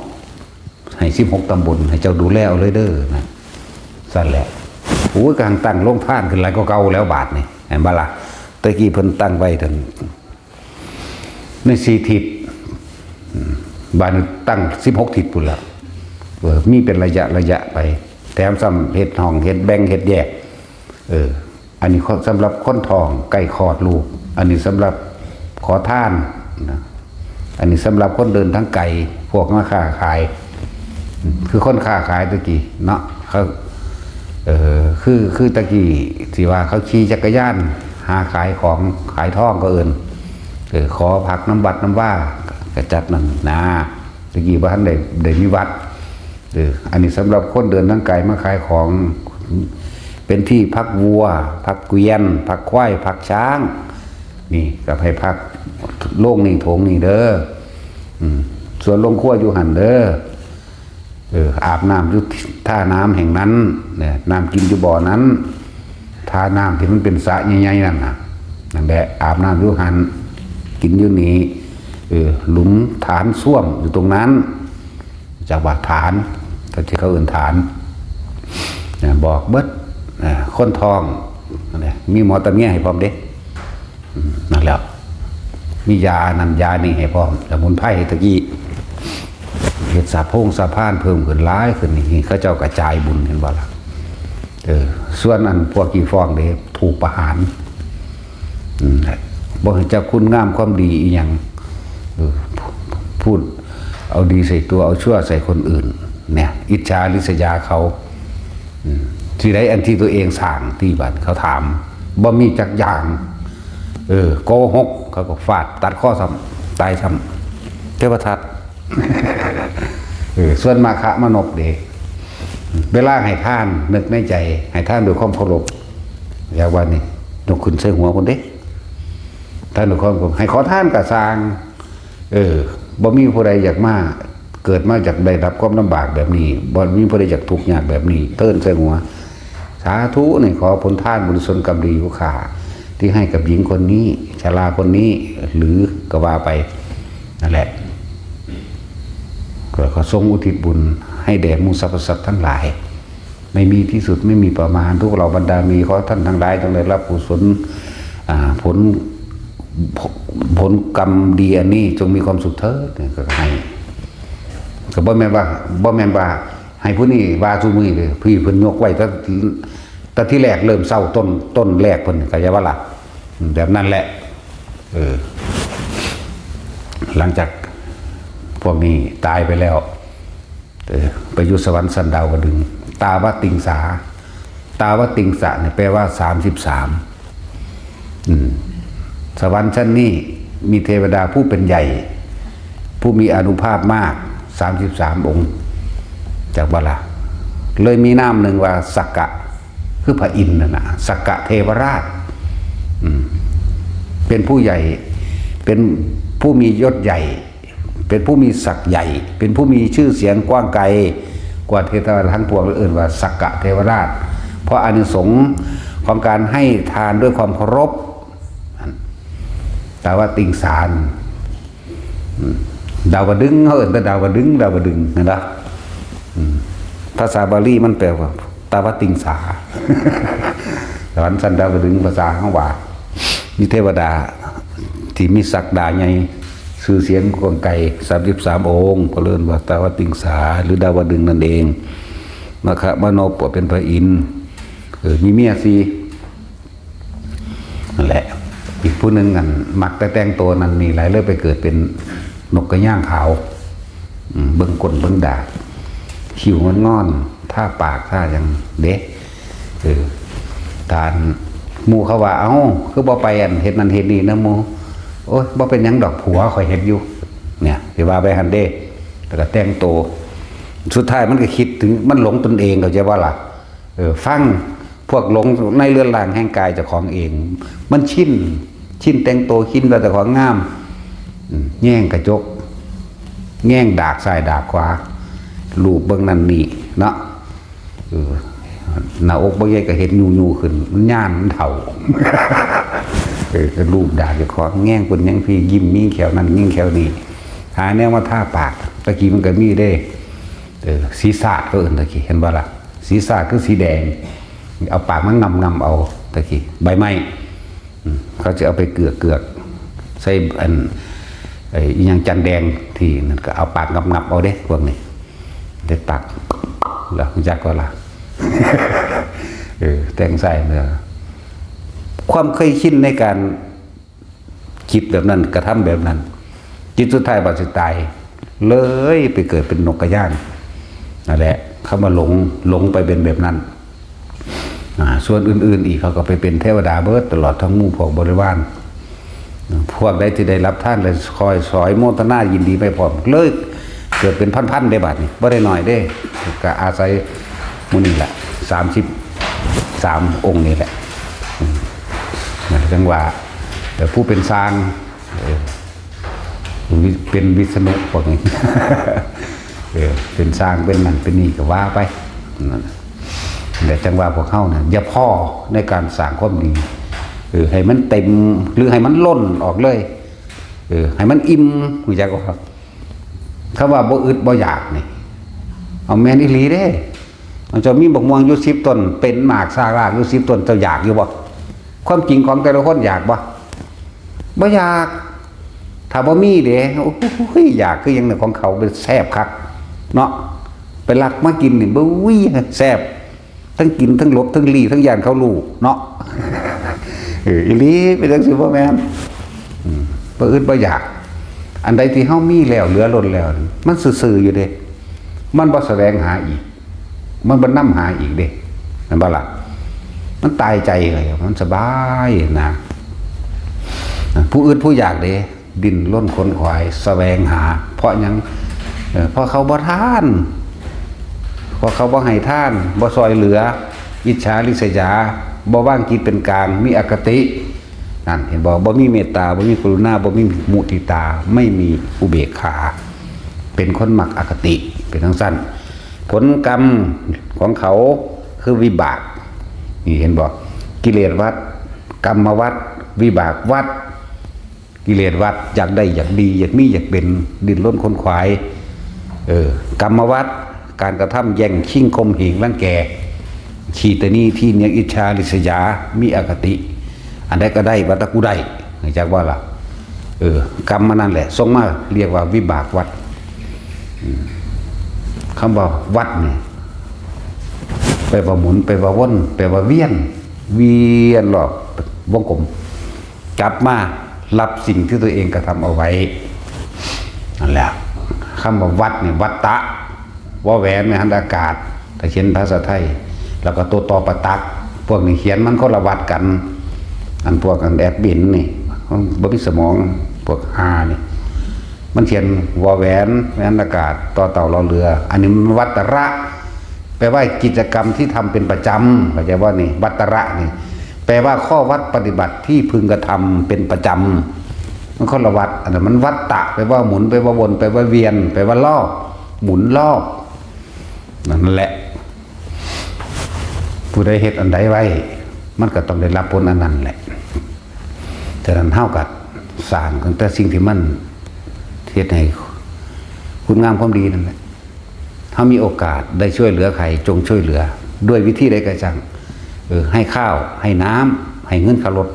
ให้สิบหกตำบล ให้เจ้าดูแลเอาเลยเด้อนะ สั่นแหละ โอ้ย กำลังตั้งโรงทานขึ้นหลายกว่าเก่าแล้วบาดนี่ เห็นบ่ล่ะ แต่กี้เพิ่นตั้งไว้ทั้ง ในสี่ทิศ อืม บาดนี้ตั้งสิบหกทิศพุ้นละ เออ มีเป็นระยะระยะไป แถมซ้ำเฮ็ดห้อง เฮ็ดแบ่ง เฮ็ดแยก เออ อันนี้สำหรับคนท้องใกล้คลอดลูก อันนี้สำหรับขอทานนะ อันนี้สำหรับคนเดินทางไกล พวกมาค้าขาย คือคนค้าขายตะกี้เนาะ เขา เออ คือ คือตะกี้ที่ว่าเขาขี่จักรยานหาขายของขายทองก็เอิ้น เออ ขอพักนำวัดนำวา ก็จัดนั่นนะ ตะกี้บ่ทันได้ ได้มีวัด เออ อันนี้สำหรับคนเดินทางไกลมาขายของ เป็นที่พักวัว พักเกวียน พักควาย พักช้าง นี่ก็ให้พักโรงนี่โถงนี่เด้อ อืม ส่วนโรงครัวอยู่หั่นเด้อ เออ อาบน้ำอยู่ท่าน้ำแห่งนั้น เนี่ย น้ำกินอยู่บ่อนั้น ท่าน้ำที่มันเป็นสระใหญ่ๆนั่นน่ะ นั่นแหละ อาบน้ำอยู่หั่น กินอยู่นี่ เออ หลุมฐานส้วมอยู่ตรงนั้น จักว่าฐาน ก็ที่เขาเอิ้นฐาน เนี่ย บอกเบิด อ่าคนท้องนั่นแหละมีหมอตำแยให้พร้อมเด้อืมนั่นแหล้วมียานั่นยานี่ให้พร้อมสมุนไพรตะกี้เฮ็ดสาโพงสาพานเพิ่มขึ้นหลายขึ้นนี่เขาเจ้ากระจายบุญเห็นบ่ล่ะเออส่วนอันพวกขี้ฟ้องเด้ถูกประหารอืมบ่เห็นจักคุณงามความดีอีหยังเออพูดเอาดีใส่ตัวเอาชั่วใส่คนอื่น เนี่ยอิจฉาริษยาเขาอืมที่ได้อันที่ตัวเองสร้างที่บ้านเขาถามบ่มีจักอย่าง เออโกหกเขาก็ฟาดตัดข้อซ้ำตายซ้ำเทวทัตเออส่วนมาคะมานพเด้เวลาให้ทานนึกในใจให้ทานด้วยความเคารพอยากว่านี่ยกขึ้นใส่หัวคนเด้ท่านด้วยความเคารพให้ขอทานกะสร้าง เออบ่มีผู้ใดอยากมาเกิดมาจากได้รับความลำบากแบบนี้บ่มีผู้ใดอยากทุกข์ยากแบบนี้เทินใส่หัว สาธุนี่ขอผลทานบุญสนกรรมดีผู้ข้าที่ให้กับหญิงคนนี้ชราคนนี้หรือก็ว่าไปนั่นแหละก็ขอทรงอุทิศบุญให้แด่หมู่สรรพสัตว์ทั้งหลาย ไม่มีที่สุดไม่มีประมาณทุกเหล่าบรรดามีขอท่านทั้งหลายจงได้รับกุศลอ่าผลผลกรรมดีอันนี้จงมีความสุขเถิดก็ให้ก็บ่แม่นว่าบ่แม่นว่าให้ผู้นี้ว่าสู่มือเลยพี่เพิ่นยกไว้ตั้งตั้งที่แรกเริ่มเศร้าต้นต้นแรกเพิ่นเข้าใจว่าล่ะแบบนั้นแหละเออหลังจากพวกนี้ตายไปแล้ว เออไปอยู่สวรรค์สันดาวดึงส์ตาวติงสา ตาวติงสะเนี่ยแปลว่าสามสิบสามอืมสวรรค์ชั้นนี้มีเทวดาผู้เป็นใหญ่ ผู้มีอานุภาพมากสามสิบสามองค์จากบาลาเลยมีนามหนึ่งว่าสักกะคือพระอินทร์นั่นนะสักกะเทวราชอืมเป็นผู้ใหญ่เป็นผู้มียศใหญ่ เป็นผู้มีศักดิ์ใหญ่ เป็นผู้มีชื่อเสียงกว้างไกลกว่าเทวดาทั้งปวงเอื่นว่าสักกะเทวราช เพราะอานิสงส์ของการให้ทานด้วยความเคารพตาวติงสารดาวดึงเขาเอื่นแต่ดาวดึงดาวดึงนะนะภาษาบาลีมันแปลว่าตาวติงสาสวรรค์สันดาวดึงภาษาข้างว่ามีเทวดาที่มีศักดาใหญ่ ชื่อเสียงกว้างไกลสามสิบสามองค์ก็เรียกว่าตาวติงสาหรือดาวดึงส์นั่นเองมาคะมานพก็เป็นพระอินทร์เออมีเมียสี่นั่นแหละอีกผู้หนึ่งอันมักแต่แต่งตัวนั่นนี่หลายเลยไปเกิดเป็นนกกระย่างขาวเบิ่งก้นเบิ่งดากคิ้วงอนๆท่าปากท่ายังเด้เออตานหมู่เขาว่าเอ้าคือบ่ไปอันเฮ็ดนั่นเฮ็ดนี่นะหมู่ โอ๊ยบ่เป็นหยังดอกผัวข่อยเฮ็ดอยู่เนี่ยสิว่าไปหั่นเด้แล้วก็แต่งโตสุดท้ายมันก็คิดถึงมันหลงตนเองเข้าใจบ่ล่ะเออฟังพวกหลงในเรือนร่างแห่งกายเจ้าของเองมันชินชินแต่งโตชินว่าเจ้าของงามอืมแย่งกระจกแย่งดากซ้ายดากขวาลูบเบิ่งนั่นนี่เนาะ เออหน้าอกบ่ใหญ่ก็เห็นยูยูขึ้นมันย่านมันเฒ่าเออก็ลูบดากเจ้าของแง่งคนแง่งพี่ยิ้มยิงแขวนั้นยิงแขวนี้หาแนวมาทาปากตะกี้มันก็มีเด้เออสีสาดก็เอิ้นตะกี้เห็นบ่ล่ะสีสาดคือสีแดงเอาปากมันงำๆเอาตะกี้ใบไม้ อืมเขาจะเอาไปเกือกเกือกใส่อันไอ้อิหยังจันแดงที่นั่นก็เอาปากงับงับเอาเด้พวกนี้ได้ปากแล้วจักก็ละเออแต่งใส่เนอความเคยชินในการคิดแบบนั้นกระทำแบบนั้นจิตสุดท้ายบาดสิตายเลยไปเกิดเป็นนกกระย่างนั่นแหละเขามาหลงหลงไปเป็นแบบนั้น อ่าส่วนอื่นๆอีกเขาก็ไปเป็นเทวดาเบิดตลอดทั้งหมู่พวกบริวารพวกใดที่ได้รับทานและคอยสอยโมทนายินดีไปพร้อมเลยเกิดเป็นพันๆได้บาดนี้บ่ได้น้อยเด้ก็อาศัยหมู่นี่แหละสามสิบสามองค์นี่แหละอืมนะจังว่าแต่ผู้เป็นสร้างเออ วิเป็นวิษณุพวกนี้เออเป็นสร้างเป็นนั่นเป็นนี่ก็ว่าไปนั่นน่ะแต่จังว่าพวกเขาเนี่ยอย่าพ้อในการสร้างความดีเออให้มันเต็มหรือให้มันล้นออกเลยเออให้มันอิ่มรู้จักบ่ครับคำว่าบ่อึดบ่อยากนี่เอาแม่นอีหลีเด้ เจ้ามีบักม่วงอยู่สิบต้น เป็นหมากซากรากอยู่สิบต้น เจ้าอยากอยู่บ่? ความจริงของแต่ละคนอยากบ่? บ่อยาก ถ้าบ่มีเด้ โอ้ย อยากคือหยังเนี่ย ของเขาเป็นแซ่บคักเนาะ ไปลักมากินนี่ บุ้ย แซ่บ ทั้งกินทั้งหลบทั้งหลีทั้งย่านเขารู้เนาะ เออ อีหลีเป็นจังซี่บ่แม่น อืม บ่อึดบ่อยาก อันใดที่เฮามีแล้วเหลือล้นแล้ว มันซื่อๆอยู่เด้ มันบ่แสวงหาอีก มันบ่นำหาอีกเด้ แม่นบ่ล่ะ? มันตายใจเลย มันสบายนะ ผู้อึดผู้อยากเด้ ดิ้นรนขนขวายแสวงหา เพราะหยัง เออ เพราะเขาบ่ทาน เพราะเขาบ่ให้ทาน บ่ซ่อยเหลือ อิจฉาริษยา บ่วางจิตเป็นกลาง มีอคติ นั่นเห็นบ่ บ่มีเมตตา บ่มีกรุณา บ่มีมุทิตา ไม่มีอุเบกขา เป็นคนมักอคติ เป็นจังซั่น ผลกรรมของเขาคือวิบาก นี่เห็นบ่ กิเลสวัฏ กรรมวัฏ วิบากวัฏ กิเลสวัฏ อยากได้ อยากดี อยากมี อยากเป็น ดิ้นรนขนขวาย เออ กรรมวัฏ การกระทำแย่งชิงข่มเหงรังแก ขี้ตะหนี่ ตี้เหนียว อิจฉาริษยา มีอคติ อันใดก็ได้ ว่าแต่กูได้ รู้จักบ่ล่ะ? เออ กรรมมันนั่นแหละ ส่งมา เรียกว่าวิบากวัฏ อืม คำว่าวัฏนี่ แปลว่าหมุน แปลว่าวน แปลว่าเวียน เวียนรอบวงกลม กลับมารับสิ่งที่ตัวเองกระทำเอาไว้ นั่นแหละ คำว่าวัฏนี่ วัฏฏะ วอแหวน ไม้หันอากาศ ถ้าเขียนภาษาไทย แล้วก็ตัวตอปะตัก พวกนี้เขียนมันคนละวัฏกัน อันพวกอันแอดมินนี่ มันบ่มีสมอง พวกฮานี่ มันเขียนวอแหวน ไม้หันอากาศ ตอเต่า รอเรือ อันนี้มันวัฏฏะ แปลว่ากิจกรรมที่ทำเป็นประจำ เข้าใจบ่นี่ วัฏฏะนี่ แปลว่าข้อวัดปฏิบัติที่พึงกระทำเป็นประจำ มันคนละวัฏ อันนั้นมันวัฏฏะ แปลว่าหมุน แปลว่าวน แปลว่าเวียน แปลว่ารอบ หมุนรอบ นั่นแหละ ผู้ใดเฮ็ดอันใดไว้ มันก็ต้องได้รับผลอันนั้นแหละ ฉะนั้นเฮาก็สร้างตั้งแต่สิ่งที่มันเฮ็ดให้คุณงามความดีนั่นแหละ เฮามีโอกาสได้ช่วยเหลือใคร จงช่วยเหลือ ด้วยวิธีใดก็ช่าง เออ ให้ข้าว ให้น้ำ ให้เงินค่ารถ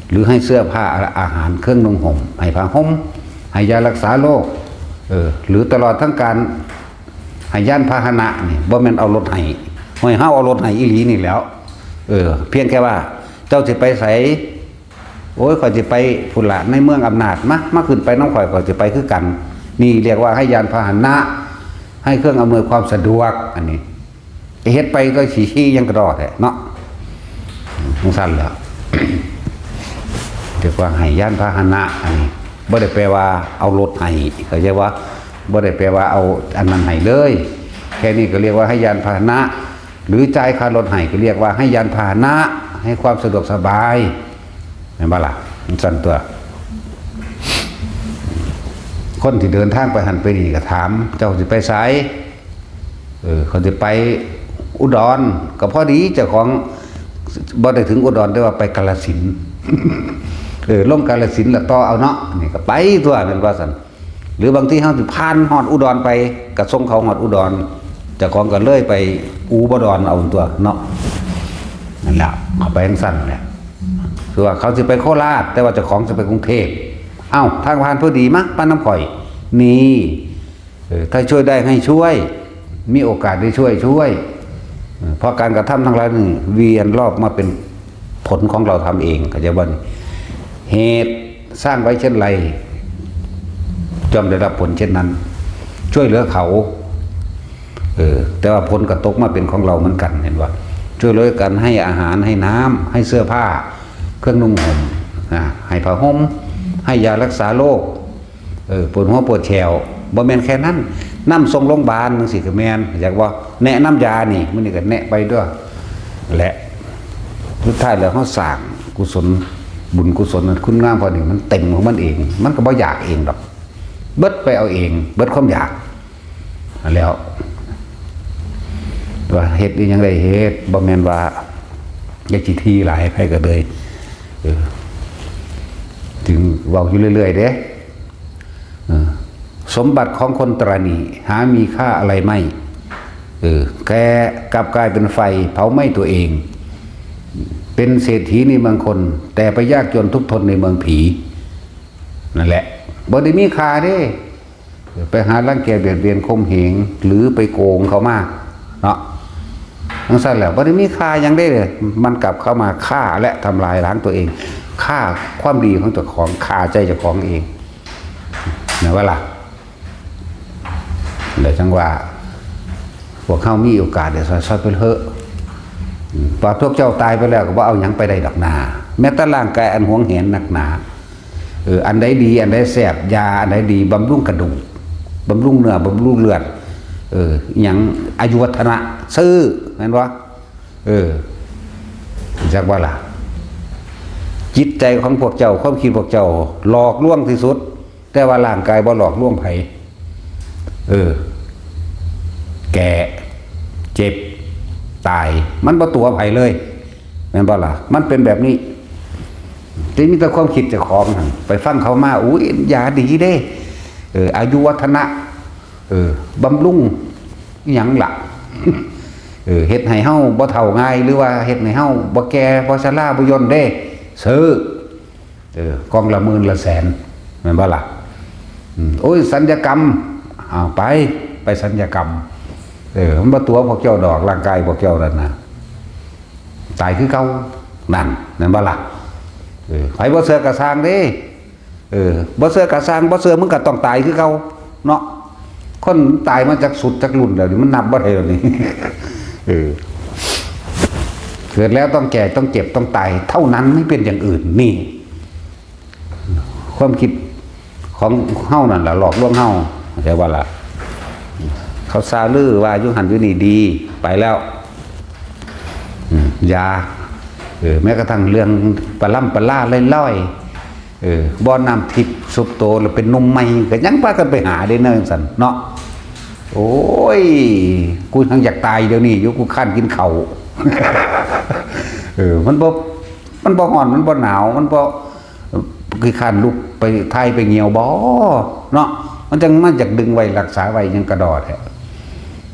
หรือให้เสื้อผ้า อาหาร เครื่องนุ่งห่ม ให้ผ้าห่ม ให้ยารักษาโรค เออ หรือตลอดทั้งการให้ยานพาหนะนี่ บ่แม่นเอารถให้ ห้วย เฮาเอารถให้อีหลีนี่แหล้ว เออ เพียงแค่ว่า เจ้าสิไปไส โอ้ย ข้อยสิไปพุ้นละ ในเมืองอำนาจ มา มาขึ้นไปนำข้อย ข้อยสิไปคือกัน นี่เรียกว่าให้ยานพาหนะ ให้เครื่องอำนวยความสะดวก อันนี้ จะเฮ็ดไปก็สิขี่หยังกะด้อแท้เนาะ จังซั่นแหละ เรียกว่าให้ยานพาหนะ อันนี้ บ่ได้แปลว่าเอารถให้ เข้าใจบ่? บ่ได้แปลว่าเอาอันนั้นให้เลย แค่นี้ก็เรียกว่าให้ยานพาหนะ หรือจ่ายค่ารถให้ก็เรียกว่าให้ยานพาหนะ ให้ความสะดวกสบาย แม่นบ่ล่ะ? จังซั่นตั๊ว คนที่เดินทางไปหั่นไปนี่ก็ถาม เจ้าสิไปไส เออ เขาสิไปอุดร ก็พอดีเจ้าของบ่ได้ถึงอุดร แต่ว่าไปกาฬสินธุ์ เออ ลงกาฬสินธุ์แล้วต่อเอาเนาะ นี่ก็ไปตั๊ว แม่นว่าซั่น หรือบางทีเฮาสิผ่านฮอดอุดรไป ก็ส่งเขาฮอดอุดร เจ้าของก็เลยไปอู่บ่ดอนเอาตั๊วเนาะ นั่นแหละ เขาไปจังซั่นแหละ คือว่าเขาสิไปโคราช แต่ว่าเจ้าของสิไปกรุงเทพฯ เอ้า ทางผ่านพอดี มา ไปนำข้อย นี่ เออ ถ้าช่วยได้ให้ช่วย มีโอกาสได้ช่วย ช่วย เออ เพราะการกระทำทั้งหลายนี่เวียนรอบมาเป็นผลของเราทำเอง เข้าใจบ่นี่? เหตุสร้างไว้เช่นไร ย่อมได้รับผลเช่นนั้น ช่วยเหลือเขา เออ แต่ว่าผลก็ตกมาเป็นของเราเหมือนกัน เห็นบ่? ช่วยเหลือกัน ให้อาหาร ให้น้ำ ให้เสื้อผ้า เครื่องนุ่งห่ม อ่า ให้ผ้าห่ม ให้ยารักษาโรค เออ ปวดหัวปวดแข้ว บ่แม่นแค่นั้น นำส่งโรงพยาบาลจังซี้ก็แม่น อยากว่าแนะนำยานี่ มื้อนี้ก็แนะไปตั๊ว และสุดท้ายแล้วเฮาสร้างกุศล บุญกุศล คุณงามพอดี มันเต็มของมันเอง มันก็บ่อยากเองดอก เบิดไปเอาเอง เบิดความอยาก แล้ว ว่าเฮ็ดอีหยังได้เฮ็ด บ่แม่นว่าอยากสิทีหลาย ไผก็เลย เออ ถึงเว้าอยู่เรื่อยๆเด้ เออ สมบัติของคนตระหนี่ หามีค่าอะไรไม่ เออ แกกลับกลายเป็นไฟเผาไหม้ตัวเอง เป็นเศรษฐีในเมืองคน แต่ไปยากจนทุกข์ทนในเมืองผี นั่นแหละ บ่ได้มีค่าเด้ ไปหารังแกเบียดเบียนข่มเหง หรือไปโกงเขามาเนาะ จั่งซั่นแหละ บ่ได้มีค่าหยังเด้ มันกลับเข้ามาฆ่าและทำลายล้างตัวเอง ฆ่าความดีของเจ้าของ ฆ่าใจเจ้าของเอง นะว่าล่ะ แล้วจั่งว่า พวกเฮามีโอกาสได้ซอยๆ ไปเถอะ อืม ว่าพวกเจ้าตายไปแล้วก็บ่เอาหยังไปได้ดอกนา แม้แต่ร่างกายอันหวงแหนนักหนา เออ อันใดดี อันใดแซ่บ ยาอันใดดี บำรุงกระดูก บำรุงเนื้อ บำรุงเลือด เออ อิหยัง อายุวัฒนะ ซื้อ แม่นบ่ เออ จักว่าล่ะ จิตใจของพวกเจ้า ความคิดพวกเจ้า หลอกลวงที่สุด แต่ว่าร่างกายบ่หลอกลวงไผ เออ แก่ เจ็บ ตาย มันบ่ตั๋วไผเลย แม่นบ่ล่ะ มันเป็นแบบนี้ ที่มีแต่ความคิดเจ้าของหั่น ไปฟังเขามา อุ้ย ยาดีเด้ เออ อายุวัฒนะ เออ บำรุงอิหยังล่ะ เออ เฮ็ดให้เฮาบ่เฒ่าง่าย หรือว่าเฮ็ดให้เฮาบ่แก่ บ่ชรา บ่ย่นเด้ ซื้อ เออ กล่องละหมื่นละแสน แม่นบ่ล่ะ อืม โอ้ย สัญญกรรม อ้าว ไป ไปสัญญกรรม เออ มันบ่ตั๋วพวกเจ้าดอก ร่างกายพวกเจ้านั่นน่ะ ตายคือเก่า นั่น แม่นบ่ล่ะ เออ ไผบ่เชื่อก็ซ่างเด้ เออ บ่เชื่อก็ซ่าง บ่เชื่อมึงก็ต้องตายคือเก่า เนาะ คนตายมาจักสุดจักรุ่นแล้วนี่ มันนับบ่ได้แล้วนี่ เออ เกิดแล้วต้องแก่ ต้องเจ็บ ต้องตาย เท่านั้น ไม่เป็นอย่างอื่น นี่ ความคิดของเฮานั่นล่ะ หลอกลวงเฮา เข้าใจบ่ล่ะ เขาซาลือว่าอยู่หั่นอยู่นี่ดี ไปแล้ว อืม อย่า เออ แม้กระทั่งเรื่องปลาล่ำปลาล่าลอยๆ เออ บ่อน้ำทิพย์ซุบโตแล้วเป็นหนุ่มใหม่ ก็ยังพากันไปหาเด้เนาะ จั่งซั่นเนาะ โอ้ย กูยังอยากตายเดี๋ยวนี้อยู่ กูคร้านกินข้าว เออ มันบ่ มันบ่ร้อน มันบ่หนาว มันบ่ขี้คร้านลุกไปถ่ายไปเหี่ยวบ่ เนาะ มันจั่ง มันจักดึงไว้รักษาไว้ยังกระดอแท้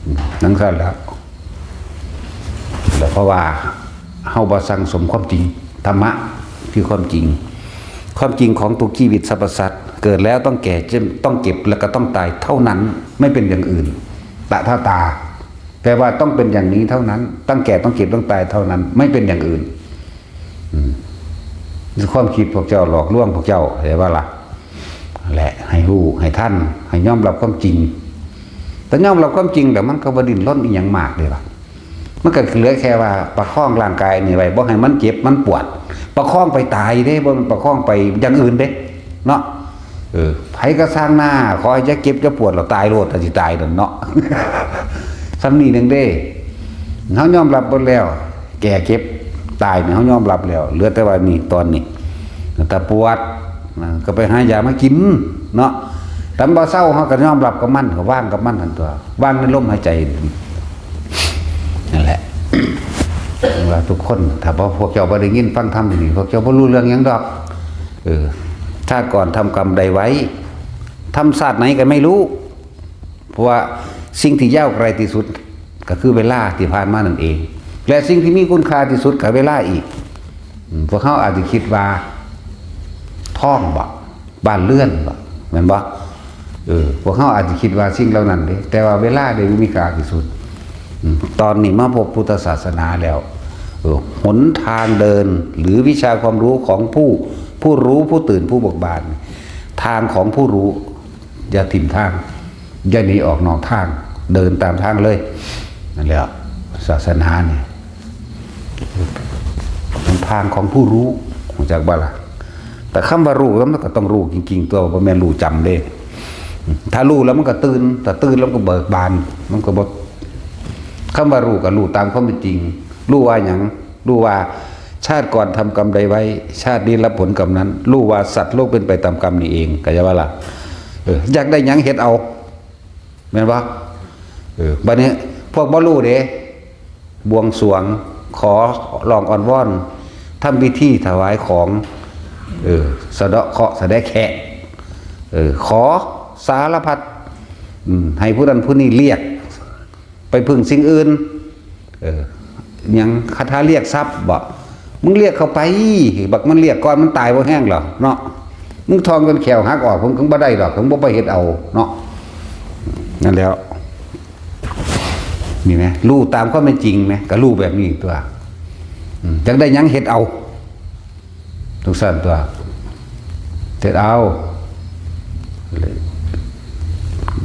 อืม จั่งซั่นแหละ แล้วเพราะว่าเฮาบ่สั่งสมความจริง ธรรมะคือความจริง ความจริงของทุกชีวิตสรรพสัตว์ เกิดแล้วต้องแก่ ต้องเจ็บ แล้วก็ต้องตายเท่านั้น ไม่เป็นอย่างอื่น ตถาตา แปลว่าต้องเป็นอย่างนี้เท่านั้น ต้องแก่ ต้องเจ็บ ต้องตายเท่านั้น ไม่เป็นอย่างอื่น อืม ความคิดพวกเจ้าหลอกลวงพวกเจ้า เข้าใจบ่ล่ะ และให้รู้ ให้ทัน ให้ยอมรับความจริง แต่ยอมรับความจริงแล้วมันก็บ่ดิ้นรนอิหยังมากเลยล่ะ มันก็เหลือแค่ว่าประคองร่างกายนี่ไว้ บ่ให้มันเจ็บ มันปวด ประคองไปตายเด้ บ่แม่นประคองไปอย่างอื่นเด้ เนาะ เออ ไผก็ซ่างหน้า ขอให้อย่าเจ็บอย่าปวด แล้วตายโลด ถ้าสิตายนั่นเนาะ ส่ำนี้หนึ่งเด้ เฮายอมรับเบิดแล้ว แก่เจ็บตายนี่เฮายอมรับแล้ว เหลือแต่ว่านี่ตอนนี้ ถ้าปวด นะ ก็ไปหายามากิน เนาะ ถ้าบ่เซา เฮาก็ยอมรับกับมัน ก็วางกับมันหั่นตั๊ว วางในลมหายใจ นั่นแหละ ว่าทุกคน ถ้าบ่ พวกเจ้าบ่ได้ยินฟังธรรมนี่ พวกเจ้าบ่รู้เรื่องหยังดอก เออ ชาติก่อนทำกรรมใดไว้ ทำชาติไหนก็ไม่รู้ เพราะว่าสิ่งที่ยาวไกลที่สุดก็คือเวลาที่ผ่านมานั่นเอง และสิ่งที่มีคุณค่าที่สุดก็เวลาอีก อืม พวกเขาอาจจะคิดว่าทองบ่ บ้านเรือนบ่ แม่นบ่ เออ พวกเขาอาจจะคิดว่าสิ่งเหล่านั้นเด้ แต่ว่าเวลาเด้มีค่าที่สุด อืม ตอนนี้มาพบพุทธศาสนาแล้ว เออ หนทางเดินหรือวิชาความรู้ของผู้ ผู้รู้ ผู้ตื่น ผู้เบิกบาน ทางของผู้รู้ อย่าถิ่มทาง อย่าหนีออกนอกทาง เดินตามทางเลย นั่นแหละ ศาสนาเนี่ย หนทางของผู้รู้ รู้จักบ่ล่ะ แต่คำว่ารู้แล้วมันก็ต้องรู้จริงๆ ตั๊ว บ่แม่นรู้จำเด้ ถ้ารู้แล้วมันก็ตื่น ถ้าตื่นแล้วมันก็เบิกบาน มันก็บ่ คำว่ารู้ก็รู้ตามความเป็นจริง รู้ว่าหยัง รู้ว่าชาติก่อนทำกรรมใดไว้ ชาตินี้รับผลกรรมนั้น รู้ว่าสัตว์โลกเป็นไปตามกรรมนี่เอง เข้าใจบ่ล่ะ เออ อยากได้หยังเฮ็ดเอา แม่นบ่ เออ บัดนี้พวกบ่รู้เด้ บวงสรวง ขอร้องอ้อนวอน ทำพิธีถวายของ เออ สะเดาะเคราะห์สะแดะแคะ เออ ขอสารพัด อืม ให้ผู้นั้นผู้นี้เรียก ไปพึ่งสิ่งอื่น เออ หยังคาถาเรียกทรัพย์บ่ มึงเรียกเข้าไป บักมันเรียกก่อนมันตายบ่แฮงหรอกเนาะ มึงท่องจนแข้วหักออก มึงก็บ่ได้ดอก มึงบ่ไปเฮ็ดเอาเนาะ นั่นแหล้ว นี่ไหม รู้ตามความเป็นจริงไหม ก็รู้แบบนี้ตัว อืม จักได้หยังเฮ็ดเอา จั่งซั้นตัว เฮ็ดเอา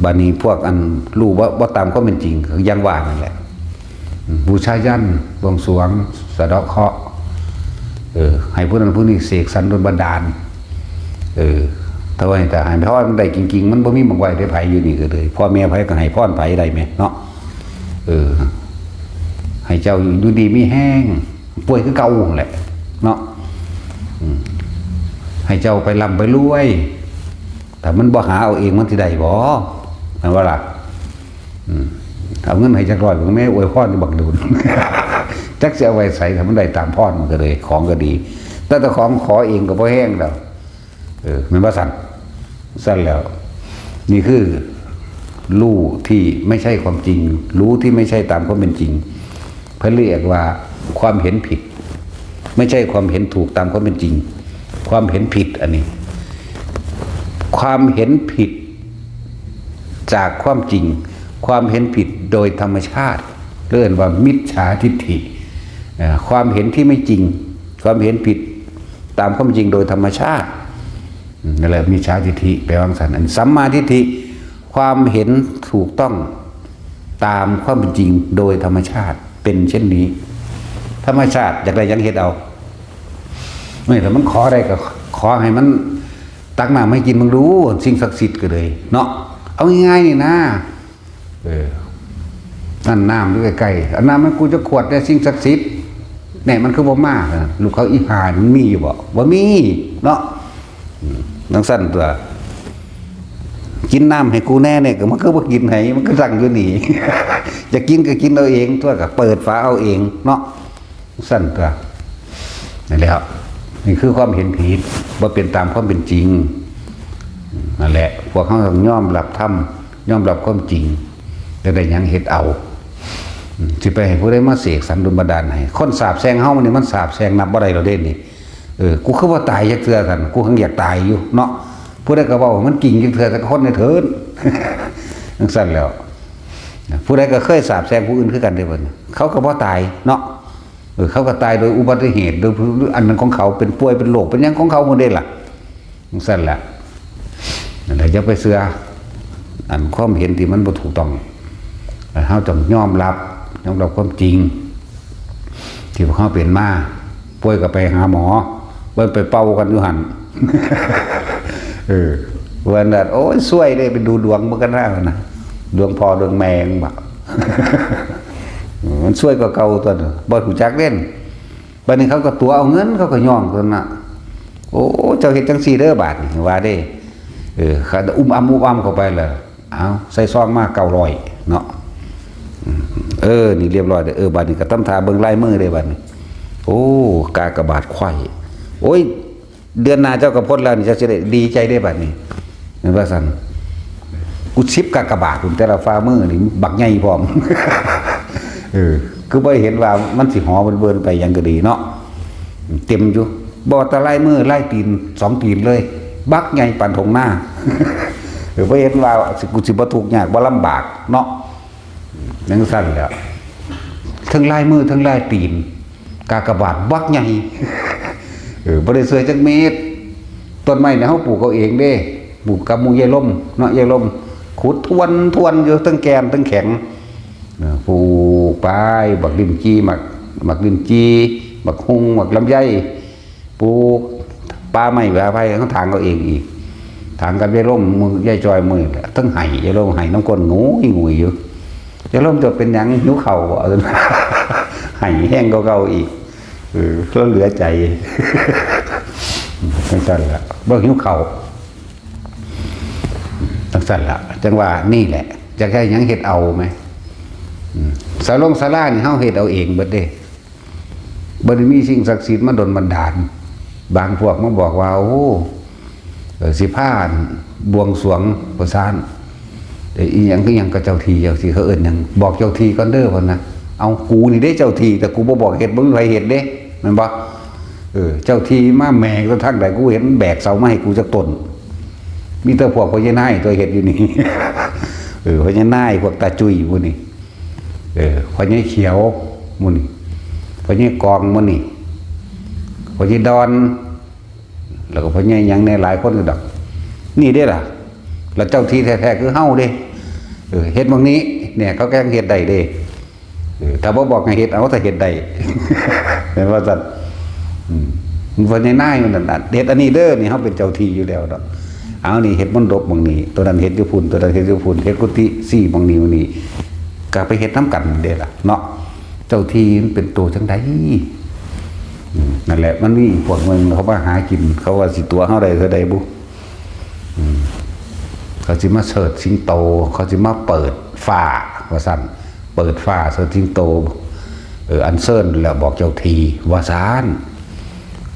บัดนี้พวกอันรู้บ่ บ่ตามความเป็นจริง คือยังว่านั่นแหละ อืม บูชายัญ บวงสรวง สะเดาะเคราะห์ เออ ให้ผู้นั้นผู้นี้เสกสรรดลบันดาล เออ ถ้าว่าแต่ให้พรมันได้จริงๆ มันบ่มีหม่องไว้ได้ไผอยู่นี่ก็เลย พ่อแม่ไผก็ให้พรไผได้แหมเนาะ เออ ให้เจ้าอยู่ดีมีแฮง ป่วยคือเก่านั่นแหละ เนาะ อืม ให้เจ้าไปร่ำไปรวย ถ้ามันบ่หาเอาเองมันสิได้บ่ แม่นบ่ล่ะ อืม เอาเงินให้จักร้อย มึงแม่อวยพรอยู่บักดูน จักสิเอาไว้ใส ถ้ามันได้ตามพรมันก็เลย ของก็ดี แต่เจ้าของขอเองก็บ่แฮงดอก เออ แม่นบ่ซั่น ซั่นแล้ว นี่คือรู้ที่ไม่ใช่ความจริง รู้ที่ไม่ใช่ตามความเป็นจริง เพิ่นเรียกว่าความเห็นผิด ไม่ใช่ความเห็นถูกตามความเป็นจริง ความเห็นผิดอันนี้ ความเห็นผิดจากความจริง ความเห็นผิดโดยธรรมชาติ เรียกว่ามิจฉาทิฏฐิ เอ่อ ความเห็นที่ไม่จริง ความเห็นผิดตามความจริงโดยธรรมชาติ อืม นั่นแหละ มิจฉาทิฏฐิ แปลว่าจั่งซั้น อันสัมมาทิฏฐิ ความเห็นถูกต้องตามความเป็นจริงโดยธรรมชาติ เป็นเช่นนี้ ธรรมชาติอยากได้หยังเฮ็ดเอา ไม่ ถ้ามันขอได้ก็ขอให้มันตักน้ำให้กินมึงดู สิ่งศักดิ์สิทธิ์ก็เลย เนาะ เอาง่ายๆนี่นะ เออ นั่นน้ำอยู่ใกล้ๆ เอาน้ำให้กูจะขวดได้ สิ่งศักดิ์สิทธิ์ เนี่ย มันคือบ่มา ลูกเขาอีหามันมีอยู่บ่ บ่มี เนาะ อืม จั่งซั้นตัว กินน้ำให้กูแน่เนี่ย ก็มันก็บ่กินให้ มันก็ตั้งอยู่นี่ จะกินก็กินเอาเอง ตัวก็เปิดฝาเอาเอง เนาะ จั่งซั้นตัว นั่นแหละครับ นี่คือความเห็นผิด บ่เป็นตามความเป็นจริง นั่นแหละ พวกเขาต้องยอมรับธรรม ยอมรับความจริง จะได้หยังเฮ็ดเอา อืม สิไปให้ผู้ใดมาเสกสรรดลบันดาลให้ คนสาปแช่งเฮานี่มันสาปแช่งนับบ่ได้แล้วเด้นี่ เออ กูคือบ่ตายจักเทื่อซั่น กูหังอยากตายอยู่เนาะ ผู้ใดก็เว้าให้มันจริงจักเทื่อสักคนในเถิด จั่งซั้นแล้ว ผู้ใดก็เคยสาปแช่งผู้อื่นคือกันเด้บัดนี้ เขาก็บ่ตายเนาะ เออ เขาก็ตายโดยอุบัติเหตุ โดยอันนั้นของเขา เป็นป่วย เป็นโรค เป็นหยังของเขาหมดเด้ล่ะ จั่งซั้นแหละ นั่นแหละ อย่าไปเชื่อ อันความเห็นที่มันบ่ถูกต้อง เฮาต้องยอมรับ ยอมรับความจริง ที่พวกเฮาเป็นมา ป่วยก็ไปหาหมอ บ่ไปเป่ากันอยู่หั่น เออ เพิ่นว่า โอ้ย ซวยเด้ ไปดูดวงเบิ่งกันหน้านะ ดวงพ่อดวงแม่มันบ่ มันซวยกว่าเก่าตัวน่ะ บ่รู้จักเด้น บัดนี้เขาก็ตั๋วเอาเงิน เขาก็ย่องตัวน่ะ โอ้ เจ้าเฮ็ดจั่งซี่เด้อบาดนี้ ว่าเด้ เออ เขาอุ้มอ้ำอุ้มอ้ำเข้าไปเลย เอา ใส่ซองมาเก้าร้อยเนาะ อืม เออ นี่เรียบร้อยเด้อ เออ บาดนี้ก็ตำท่าเบิ่งลายมือเด้บาดนี้ โอ้ กากบาทไขว้ โอ้ย เดือนหน้าเจ้าก็พ้นแล้วนี่ เจ้าสิได้ดีใจเด้บาดนี้ แม่นว่าซั่น กูสิบกากบาทพุ้น แต่ละฝ่ามือนี่บักใหญ่พร้อม เออ คือบ่เห็นว่ามันสิหอเบิ่นๆไปหยังก็ดีเนาะ เต็มอยู่ บ่ว่าแต่ลายมือลายตีน สองตีนเลย บักใหญ่ปานถงนา เออ บ่เห็นว่าสิ กูสิบ่ทุกข์ยาก บ่ลำบากเนาะ จั่งซั้นแหล้ว ทั้งลายมือทั้งลายตีน กากบาทบักใหญ่ เออ บ่ได้เชื่อจักเม็ด ต้นไม้เนี่ยเฮาปลูกเอาเองเด้ ปลูกกับหมู่ยายลมเนาะ ยายลม ขุดทวนทวนอยู่ ทั้งแก่นทั้งแข็ง เออ ปลูกไป บักลิ้นจี่ หมาก หมากลิ้นจี่ บักฮุ่ง หมากลำไย ปลูกป่าไม้ป่าไผ่ เขาถางเอาเองอีก ถางกับยายลม มือยายจอย มือแหละ ทั้งไห้ ยายลมไห้นำก้น งุยงุยอยู่ ยายลมจะเป็นหยัง หิวข้าวบ่ ไห้แฮงกว่าเก่าอีก เออ ลาวเหลือใจ จั่งซั้นล่ะ บ่หิวข้าว จั่งซั้นล่ะ จั่งว่านี่แหละ อยากได้หยังเฮ็ดเอาแหม อืม ศาลงศาลานี่เฮาเฮ็ดเอาเองเบิดเด้ บ่ได้มีสิ่งศักดิ์สิทธิ์มาดลบันดาล บางพวกมาบอกว่า โอ้ เอ่อ สิพาบวงสรวงว่าซั่น เอ้ย อีหยัง อีหยังก็เจ้าที่ เจ้าที่ เขาเอิ้นหยัง บอกเจ้าที่ก่อนเด้อ เพิ่นนะ เอา กูนี่เด้เจ้าที่ แต่กูบ่บอกเฮ็ด บ่มีไผเฮ็ดเด้ แม่นบ่ เออ เจ้าที่มาแหมกแต่ทางใด กูเห็นมันแบกเสามาให้กูจักต้น มีแต่พวกพ่อใหญ่นายตัวเฮ็ดอยู่นี่ เออ พ่อใหญ่นาย พวกตาจุ้ยหมู่นี่ เออ พ่อใหญ่เขียวหมู่นี่ พ่อใหญ่กองหมู่นี่ พ่อใหญ่ดอน แล้วก็พ่อใหญ่หยังแหน่หลายคนอยู่ดอก นี่เด้ล่ะ แล้วเจ้าที่แท้ๆคือเฮาเด้ เออ เฮ็ดหม่องนี้ เนี่ย เขาก็ยังเฮ็ดได้เด้ เออ ถ้าบ่บอกให้เฮ็ด เอา ถ้าเฮ็ดได้ แม่นว่าซั่น อืม มันพ่อใหญ่นายมันนั่นน่ะ เฮ็ดอันนี้เด้อ นี่เฮาเป็นเจ้าที่อยู่แล้วดอก เอา นี่เฮ็ดมณฑปหม่องนี้ ตัวนั้นเฮ็ดอยู่พุ้น ตัวนั้นเฮ็ดอยู่พุ้น เฮ็ดกุฏิสี่หม่องนี้หม่องนี้ ก็ไปเฮ็ดนำกันเด้ล่ะเนาะ เจ้าที่มันเป็นตัวจั่งใด อืม นั่นแหละ มันมีอีกพวกหนึ่งเขามาหากิน เขาว่าสิตั๋วเฮาได้เท่าใดบุ อืม เขาสิมาเชิดสิงโต เขาสิมาเปิดฟ้า ว่าซั่น เปิดฟ้าเชิดสิงโต เออ อัญเชิญแล้วบอกเจ้าที่ ว่าซั่น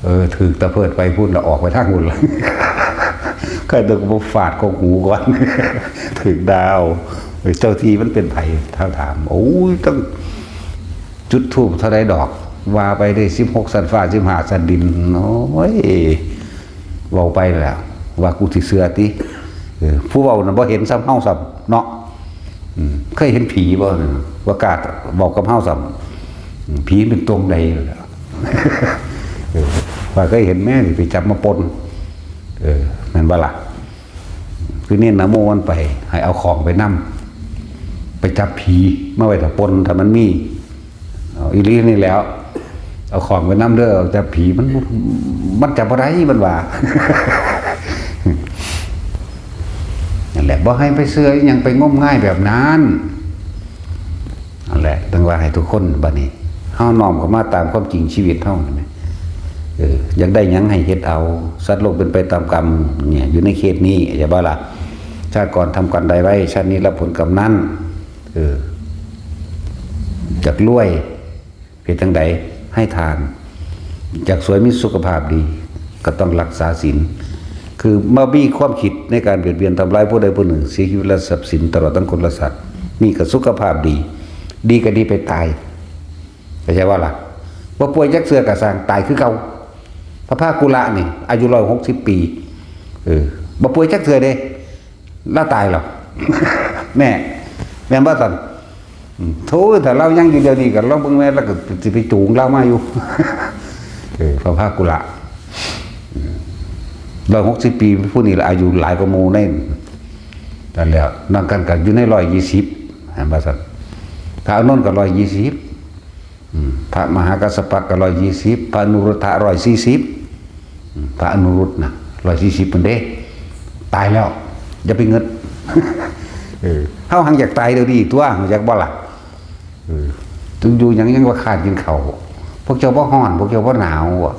เออ ถืกตะเพิดไปพุ้นแล้วออกไปทางพุ้นละ ใครตะกบฟาดกกหูก่อน ถืกดาว เออ เจ้าที่มันเป็นไผ ถ้าถาม โอ้ย ต้องจุดธูปเท่าใดดอก ว่าไปได้สิบหกชั้นฟ้า สิบห้าชั้นดิน โอ้ย เว้าไปแล้ว ว่ากูสิเชื่อติ เออ ผู้เว้าน่ะบ่เห็นซ้ำเฮาซ้ำเนาะ อืม เคยเห็นผีบ่ ว่ากล้าเว้ากับเฮาซ้ำ อืม ผีเป็นตนใดล่ะ เออ ว่าเคยเห็นแม่นี่ไปจับมาปน เออ แม่นบ่ล่ะ คือเน้นนะโมมันไป ให้เอาของไปนำ ไปจับผีมาไว้ถ้าปน ถ้ามันมี เอาอีหลีนี่แหล้ว เอาของไปนำเด้อ เอาจับผีมัน มันจับบ่ได้ มันว่า นั่นแหละ บ่ให้ไปเชื่ออิหยัง ไปงมงายแบบนั้น นั่นแหละ ต้องว่าให้ทุกคนบัดนี้ เฮาน้อมเข้ามาตามความจริงชีวิตเฮานี่แหม เออ อยากได้หยังให้เฮ็ดเอา สัตว์โลกเป็นไปตามกรรม เนี่ย อยู่ในเขตนี้ ใช่บ่ล่ะ ชาติก่อนทำกรรมใดไว้ ชาตินี้รับผลกรรมนั้น เออ อยากรวย เฮ็ดจั่งใด ให้ทาน อยากสวยมีสุขภาพดี ก็ต้องรักษาศีล คือบ่มีความคิดในการเบียดเบียนทำร้ายผู้ใดผู้หนึ่ง เสียชีวิตและทรัพย์สิน ตลอดทั้งคนและสัตว์ นี่ก็สุขภาพดี ดีก็ดีไปตาย เข้าใจบ่ล่ะ บ่ป่วยจักเทื่อก็ซ่าง ตายคือเก่า พระภาคกุละนี่ อายุร้อยหกสิบปี เออ บ่ป่วยจักเทื่อเด้ ลาวตายแล้ว แน่ แม่นบ่ซั่น อืม โธ่ ถ้าลาวยังอยู่เดี๋ยวนี้ก็ลองเบิ่งแม่ ลาวก็สิไปจูงลาวมาอยู่ เออ พระภาคกุละ อืม ร้อยหกสิบปี ผู้นี้ละอายุหลายกว่าหมู่ใน นั่นแหละ นำกันก็อยู่ในร้อยยี่สิบ แม่นบ่ซั่น พระอานนท์ก็ร้อยยี่สิบ อืม พระมหากัสสปะก็ร้อยยี่สิบ พระอนุรุทธะร้อยสี่สิบ อืม พระอนุรุทธะนะ ร้อยสี่สิบ พุ้นเด้ ตายแล้ว อย่าไปเงิด เออ เฮาหังอยากตายเดี๋ยวนี้ตั๊ว อยากบ่ล่ะ เออ ถึงอยู่หยังยังว่าคร้านกินข้าว พวกเจ้าบ่ฮ้อน พวกเจ้าบ่หนาวบ่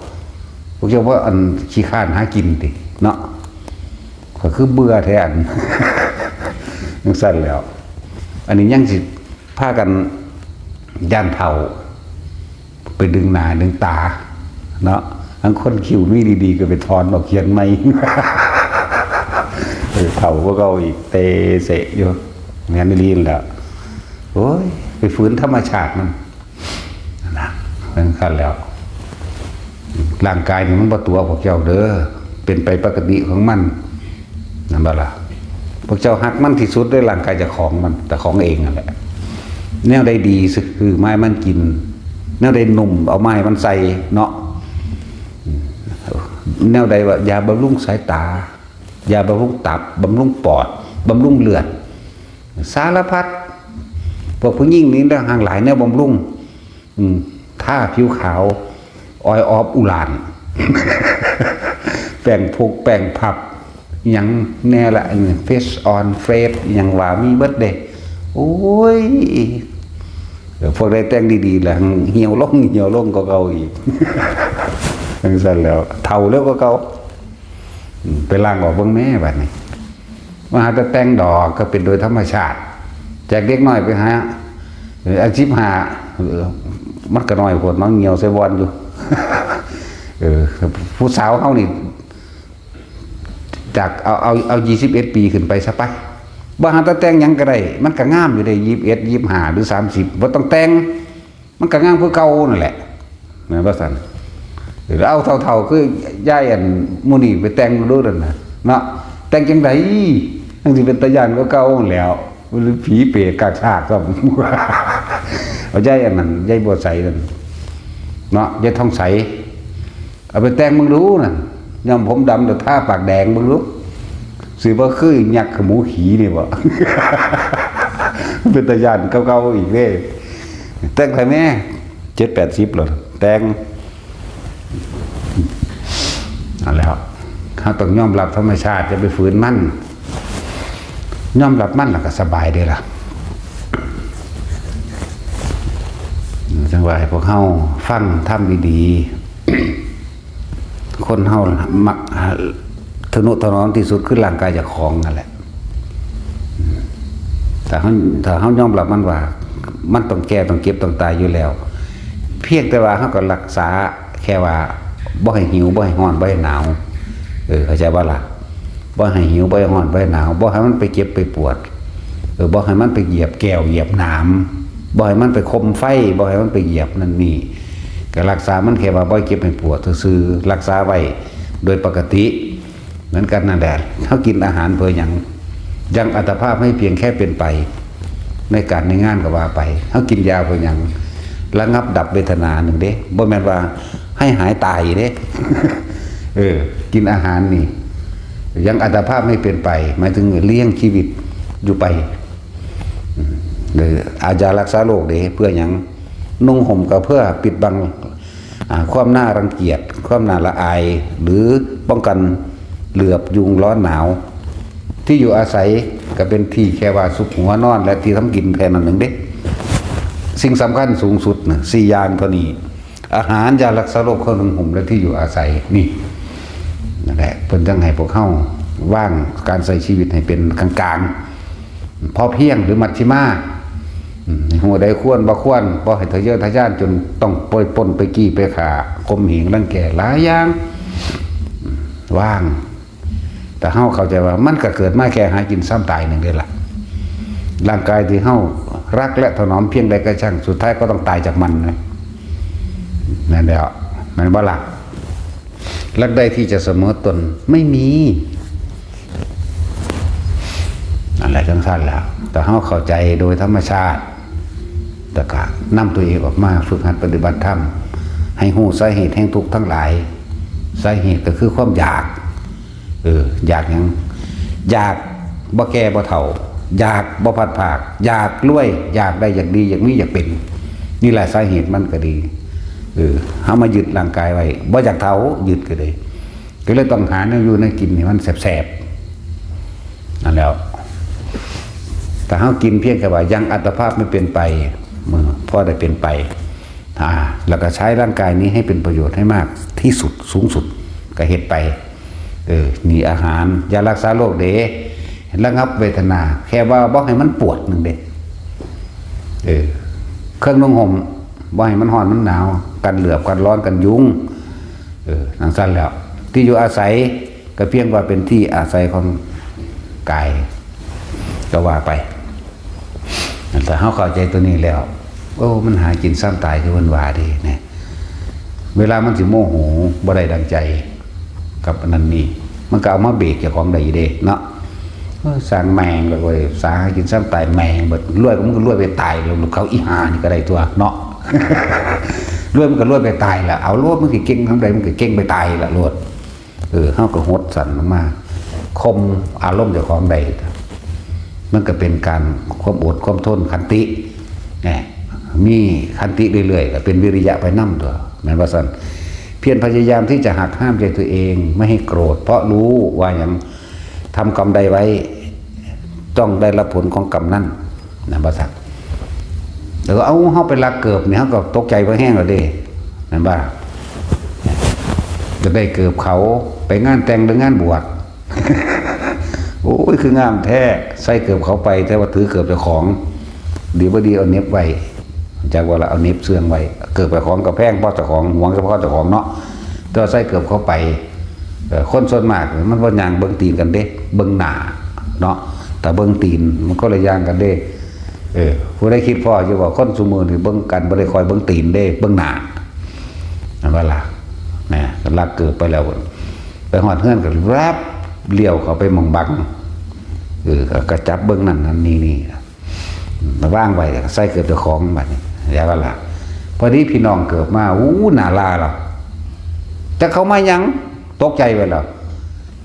พวกเจ้าบ่อันขี้คร้านหากินติ เนาะ ข้อยคือเบื่อแท้อัน จั่งซั้นแหล้ว อันนี้ยังสิพากันย้านเฒ่า ไปดึงหน้าดึงตา เนาะ ทั้งคนคิ้วมีดีๆ ก็ไปถอนออกเขียนใหม่ เออ เฒ่ากว่าเก่าอีก เตเสะอยู่ แม่นอีหลีนั่นแหละ โอ้ย ไปฝืนธรรมชาติมัน นะ จั่งซั้นแหล้ว ร่างกายนี่มันบ่ตั๋วพวกเจ้าเด้อ เป็นไปปกติของมัน นั่นบ่ล่ะ พวกเจ้าฮักมันที่สุดเด้อ ร่างกายเจ้าของมัน เจ้าของเองนั่นแหละ แนวใดดีซื้อมาให้มันกิน แนวใดนุ่มเอามาให้มันใส่เนาะ แนวใดว่ายาบำรุงสายตา ยาบำรุงตับ บำรุงปอด บำรุงเลือด สารพัด พวกผู้หญิงนี่นะ ห่างหลายแนวบำรุง อืม ทาผิวขาว ออยล์ออฟอุราน แป้งพุก แป้งพับ หยังแน่ละ อันนี้ เฟสออน เฟส หยังว่ามีเบิดเด้ โอ้ย เออ พวกใดแต่งดีๆ ล่ะ เหี่ยวลง เหี่ยวลงกว่าเก่าอีก จั่งซั้นแหล้ว เฒ่าเร็วกว่าเก่า อืม ไปล้างออกเบิ่งแม่บัดนี้ มาหาแต่แต่งดอก ก็เป็นโดยธรรมชาติ แจกเด็กน้อยไปหา เออ อายุสิบห้า เออ มันก็น้อยโพด มันเหี่ยวใส่บ่อนอยู่ เออ ผู้สาวเฮานี่ จาก เอา เอา เอา ยี่สิบเอ็ดปีขึ้นไปซะไป บ่หาแต่แต่งหยังก็ได้ มันก็งามอยู่เด้ ยี่สิบเอ็ด ยี่สิบห้า หรือ สามสิบ บ่ต้องแต่ง มันก็งามคือเก่านั่นแหละ แม่นบ่ซั่น เอาเฒ่าๆ คือยายอันหมู่นี้ไปแต่งดูนั่นน่ะเนาะ แต่งจั่งใด จั่งสิเป็นตาย้านกว่าเก่าหั้นแหล้ว หรือผีเปรตกากซากซ้ำ เอายายอันนั้น ยายบัวใสนั่นเนาะ ยายทองใส เอาไปแต่งเบิ่งดูนั่น ย้อมผมดำแล้วทาปากแดงเบิ่งดู สิบ่คือยักษ์ขมูขี่นี่บ่ เป็นตาย้านเก่าๆ อีกเด้ แต่งไปแม่ เจ็ดแปดสิบแล้ว แต่ง เอาแล้ว เราต้องยอมรับธรรมชาติ อย่าไปฝืนมัน ยอมรับมันแล้วก็สบายเด้ล่ะ จั่งว่าให้พวกเราฟัง ทำดีๆ คนเรามักทะนุถนอมที่สุดคือร่างกายเจ้าของนั่นแหละ ถ้าเรา ถ้าเรายอมรับมันว่า มันต้องแก่ ต้องเจ็บ ต้องตายอยู่แล้ว เพียงแต่ว่าเราก็รักษาแค่ว่าบ่ให้หิว บ่ให้ร้อน บ่ให้หนาว เออ เข้าใจบ่ล่ะ บ่ให้หิว บ่ให้ร้อน บ่ให้หนาว บ่ให้มันไปเจ็บไปปวด เออ บ่ให้มันไปเหยียบแก้วเหยียบหนาม บ่ให้มันไปคมไฟ บ่ให้มันไปเหยียบนั่นนี่ ก็รักษามันแค่ว่าบ่ให้เจ็บให้ปวดซื่อๆ รักษาไว้โดยปกติ เหมือนกันนั่นแหละ เรากินอาหารเพื่อหยัง ยังอัตภาพให้เพียงแค่เป็นไป ในการในงานก็ว่าไป เรากินยาเพื่อหยัง ระงับดับเวทนาหนึ่งเด้ บ่แม่นว่าให้หายตายเด้ เออ กินอาหารนี่ ยังอัตภาพให้เป็นไป หมายถึงเลี้ยงชีวิตอยู่ไป อืม หรือเอายารักษาโรคเด้ เพื่อหยัง นุ่งห่มก็เพื่อปิดบัง อ่า ความน่ารังเกียจ ความน่าละอาย หรือป้องกันเหลือบยุงร้อนหนาว ที่อยู่อาศัยก็เป็นที่แค่ว่าซุกหัวนอนและที่ทำกินแค่นั้นหนึ่งเด้ สิ่งสำคัญสูงสุดนะ สี่อย่างเท่านี้ อาหาร ยารักษาโรค เครื่องนุ่งห่ม และที่อยู่อาศัย นี่ นั่นแหละ เพิ่นจั่งให้พวกเราวางการใช้ชีวิตให้เป็นกลางๆ พอเพียงหรือมัชฌิมา อืม ฮู้ใดควรบ่ควร บ่ให้ทะเยอทะยานจนต้องไปปล้นไปจี้ไปฆ่า ข่มเหงรังแกหลายอย่าง อืม วาง แต่เฮาเข้าใจว่ามันก็เกิดมาแค่หากินซ้ำตายหนึ่งเด้ล่ะ ร่างกายที่เฮารักและถนอมเพียงใดก็ช่าง สุดท้ายก็ต้องตายจากมันนะ นั่นแหละ แม่นบ่ล่ะ รักใดที่จะเสมอตน ไม่มี นั่นแหละจั่งซั่นแหละ แต่เฮาเข้าใจโดยธรรมชาติ แต่ก็นำตัวเองออกมาฝึกหัดปฏิบัติธรรม ให้ฮู้สาเหตุแห่งทุกข์ทั้งหลาย สาเหตุก็คือความอยาก เออ อยากหยัง อยากบ่แก่บ่เฒ่า อยากบ่พลัดพราก อยากรวย อยากได้ อยากดี อยากมี อยากเป็น นี่แหละสาเหตุมันก็ดี เออ เฮามายึดร่างกายไว้ บ่อยากเฒ่า ยึดก็เลย ก็เลยต้องหาแนวอยู่แนวกินให้มันแสบๆ นั่นแหล้ว ถ้าเฮากินเพียงแค่ว่ายังอัตภาพไม่เป็นไป เออ พอได้เป็นไป อ่า แล้วก็ใช้ร่างกายนี้ให้เป็นประโยชน์ให้มากที่สุด สูงสุด ก็เฮ็ดไป เออ นี่อาหาร ยารักษาโรคเด้ ระงับเวทนา แค่ว่าบ่ให้มันปวดหนึ่งเด้ เออ เครื่องนุ่งห่ม บ่ให้มันร้อนมันหนาว กันเหลือบ กันร้อน กันยุง เออ จั่งซั่นแหล้ว ที่อยู่อาศัย ก็เพียงว่าเป็นที่อาศัยของกาย ก็ว่าไป ถ้าเฮาเข้าใจตัวนี้แล้ว โอ้ มันหากินซ้ำตายคือเพิ่นว่าเด้เนี่ย เวลามันสิโมโห บ่ได้ดังใจ กับอันนั้นนี่ มันก็เอามาเบรกเจ้าของได้อยู่เด้เนาะ เออ สร้างแม่งแล้วเว้ย สาหากินซ้ำตายแม่งเบิด รวยก็มันก็รวยไปตายแล้ว ลูกเขาอีห่านี่ก็ได้ตัวเนาะ รวยมันก็รวยไปตายแหละ เอาโลด มันสิเก่งทำใด มันก็เก่งไปตายแหละโลด เออ เฮาก็หดสั่นลงมา ข่มอารมณ์เจ้าของได้ มันก็เป็นการความอดความทน ขันติ แหม มีขันติเรื่อยๆ ก็เป็นวิริยะไปนำตัว แม่นว่าซั่น เพียรพยายามที่จะหักห้ามใจตัวเองไม่ให้โกรธ เพราะรู้ว่าหยัง ทำกรรมใดไว้ ต้องได้รับผลของกรรมนั้น นะ ว่าซั่น แล้วก็เอา เฮาไปลักเกิบนี่ เฮาก็ตกใจบ่แฮงแล้วเด้ แม่นบ่ จะได้เกิบเขา ไปงานแต่งหรืองานบวช โอ้ย คืองามแท้ ใส่เกิบเขาไป แต่ว่าถือเกิบเจ้าของ ดีบ่ดีเอาเหน็บไว้ จักว่าละเอาเหน็บเสื่องไว้ เกิบเจ้าของก็แพง เพราะเจ้าของหวงเฉพาะเจ้าของเนาะ แต่ว่าใส่เกิบเขาไป เอ่อ คนส่วนมากมันบ่ย่างเบิ่งตีนกันเด้ เบิ่งหน้าเนาะ แต่เบิ่งตีนมันคนละอย่างกันเด้ เออ ผู้ใดคิดพ้ออยู่ว่าคนซุมื้อนี่เบิ่งกันบ่ได้คอยเบิ่งตีนเด้ เบิ่งหน้า นั่นว่าล่ะ นะ ลักเกิบไปแล้ว ไปฮอดเฮือนก็แวบเลี้ยวเข้าไปหม่องบัง เออ ก็ ก็จับเบิ่งนั่นนั่นนี่นี่ มาวางไว้ ใส่เกิบเจ้าของบัดนี้ แล้วว่าล่ะ พอดีพี่น้องเกิบมา อู้ หน้าลาล่ะ จักเขามาหยัง ตกใจไปแล้ว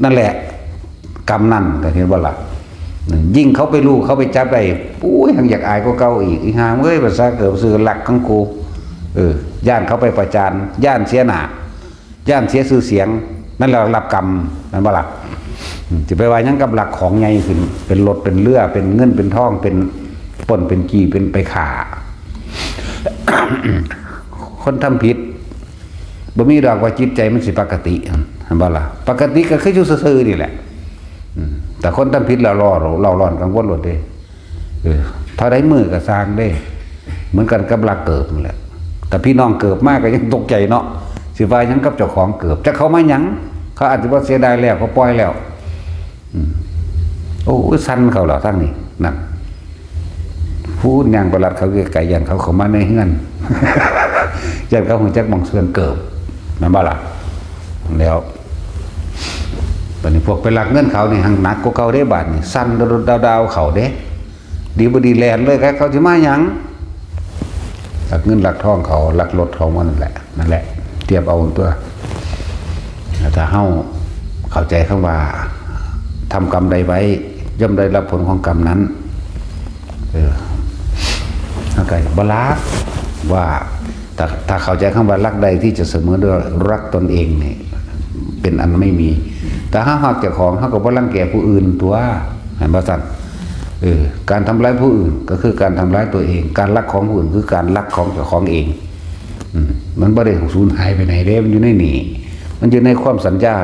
นั่นแหละ กรรมนั่น ก็เห็นบ่ล่ะ ยิ่งเขาไปรู้ เขาไปจับได้ โอ้ย ยังอยากอายกว่าเก่าอีก อีห่าเอ้ย ภาษาเกิบซื่อลักของกู เออ ย้านเขาไปประจาน ย้านเสียหน้า ย้านเสียชื่อเสียง นั่นแหละรับกรรม นั่นบ่ล่ะ อืม จะไปว่าหยังกับลักของใหญ่ขึ้น เป็นรถ เป็นเรือ เป็นเงิน เป็นทอง เป็นปล้น เป็นจี้ เป็นไปฆ่า คนทำผิด บ่มีดอกว่าจิตใจมันสิปกติ หั้นบ่ล่ะ ปกติก็คืออยู่ซื่อๆนี่แหละ อืม แต่คนทำผิดแล้วร้อน เร่าร้อนกังวลโลดเด้ เออ เท่าใดมื้อก็ซ่างเด้ เหมือนกันกับลักเกิบนั่นแหละ แต่พี่น้องเกิบมาก็ยังตกใจเนาะ สิว่าหยังกับเจ้าของเกิบ จักเขามาหยัง เขาอาจจะบ่เสียดายแล้ว เขาปล่อยแล้ว อืม โอ้ย สั่นเขาแล้วทางนี้ นั่น พูดย่างไปลัดเขาไกลๆ ย่านเขาเข้ามาในเฮือน ย่านเขาฮู้จักหม่องซ่อนเกิบ แม่นบ่ล่ะ แล้ว บัดนี้พวกไปลักเงินเขานี่หั้งหนักกว่าเก่าเด้ บาดนี้ สั่นดาวๆ เขาเด้ ดีบ่ดีแล่นเลย เขาสิมาหยัง ลักเงินลักทองเขา ลักรถเขามานั่นแหละ นั่นแหละ เทียบเอาตัว ถ้าเฮาเข้าใจคำว่า ทำกรรมใดไว้ ย่อมได้รับผลของกรรมนั้น เออ เฮาก็บ่ลัก ว่า ถ้า ถ้าเข้าใจคำว่ารักใดที่จะเสมอด้วยรักตนเองนี่ เป็นอันไม่มี แต่เฮาฮักเจ้าของ เฮาก็บ่รังแกผู้อื่นตัว เห็นบ่ซั่น เออ การทำร้ายผู้อื่นก็คือการทำร้ายตัวเอง การลักของผู้อื่นคือการลักของเจ้าของเอง อืม มันบ่ได้สูญหายไปไหนเด้ มันอยู่ในนี่ มันอยู่ในความสัญญา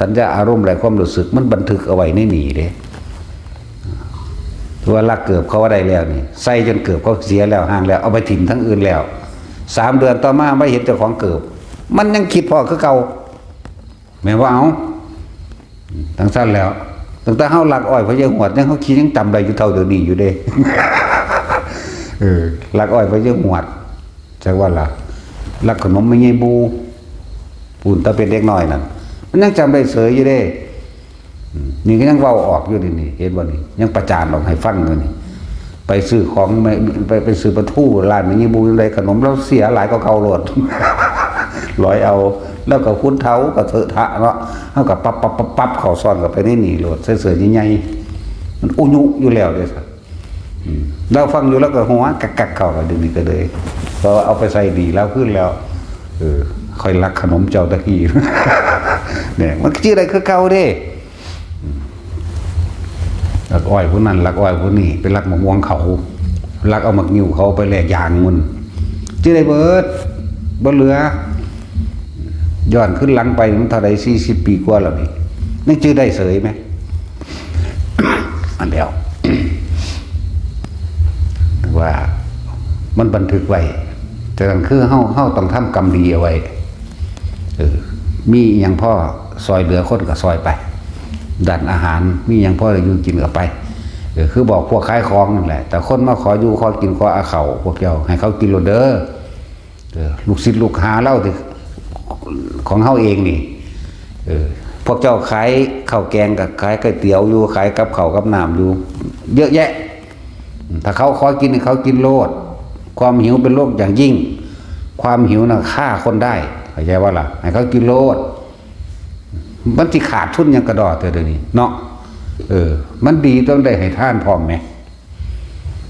สัญญาอารมณ์และความรู้สึก มันบันทึกเอาไว้ในนี่เด้ ถือว่าลักเกิบเขาว่าได้แล้วนี่ ใส่จนเกิบเขาเสียแล้ว ห่างแล้ว เอาไปถิ่มทางอื่นแล้ว สามเดือนต่อมา มาเห็นเจ้าของเกิบ มันยังคิดพ้อคือเก่า แม่นบ่ เอา จั่งซั่นแล้ว ตั้งแต่เฮาลักอ้อยพญาหวด ยัง เฮาคิดยังจำได้อยู่เท่าเดี๋ยวนี้อยู่เด้ เออ ลักอ้อยพญาหวด จักว่าล่ะ ลักขนมแม่ใหญ่บู พู้น แต่เป็นเด็กน้อยนั่น มันยังจำได้เสยอยู่เด้ อืม นี่ก็ยังเว้าออกอยู่นี่ นี่ เห็นบ่นี่ ยังประจานออกให้ฟังอยู่นี่ ไปซื้อของ ไป ไป ไปซื้อปลาทูร้านแม่ใหญ่บู จั่งใด๋ ขนมลาวเสียหลายกว่าเก่าโลด ลอยเอา แล้วก็คุณเฒ่าก็เถอะทะเนาะ เฮาก็ปั๊บปั๊บปั๊บปั๊บ เข้าซ่อนเข้าไปในนี่โลด ใส่เสื้อใหญ่ๆ มันอุยุอยู่แล้วเด้ อืม ลาวฟังอยู่ลาวก็หัวกักๆ เข้า เดี๋ยวนี้ก็เลย ก็เอาไปใส่หนี้ลาวคืนแล้ว เออ ข้อยลักขนมเจ้าตะกี้ เนี่ย มันจื่อได้คือเก่าเด้ อืม ลักอ้อยผู้นั้น ลักอ้อยผู้นี้ ไปลักมะม่วงเขา ลักเอาหมากงิ้วเขาไปแลกยางมัน จื่อได้เบิด บ่เหลือ ย้อนขึ้นหลังไปมันเท่าใด สี่สิบปีกว่าแล้วนี่ ยังจื่อได้เสยไหม อันเดียว ว่ามันบันทึกไว้ แต่นั่นคือเฮา เฮาต้องทำกรรมดีเอาไว้ เออ มีอิหยังพอซอยเหลือคนก็ซอยไป ด้านอาหาร มีอิหยังพอได้อยู่กินก็ไป เออ คือบอกพวกขายของนั่นแหละ แต่คนมาขออยู่ขอกินขอเอาเข้า พวกเจ้าให้เขากินโลดเด้อ เออ ลูกศิษย์ลูกหาลาวที่ ของเฮาเองนี่ เออ พวกเจ้าขายข้าวแกงก็ขายก๋วยเตี๋ยวอยู่ ขายกับข้าวกับน้ำอยู่ เยอะแยะ ถ้าเขาขอกินให้เขากินโลด ความหิวเป็นโรคอย่างยิ่ง ความหิวน่ะฆ่าคนได้ เข้าใจบ่ล่ะ ให้เขากินโลด มันสิขาดทุนหยังกะด้อเทื่อเดี๋ยวนี้เนาะ เออ มันดีต้องได้ให้ทานพร้อมแหม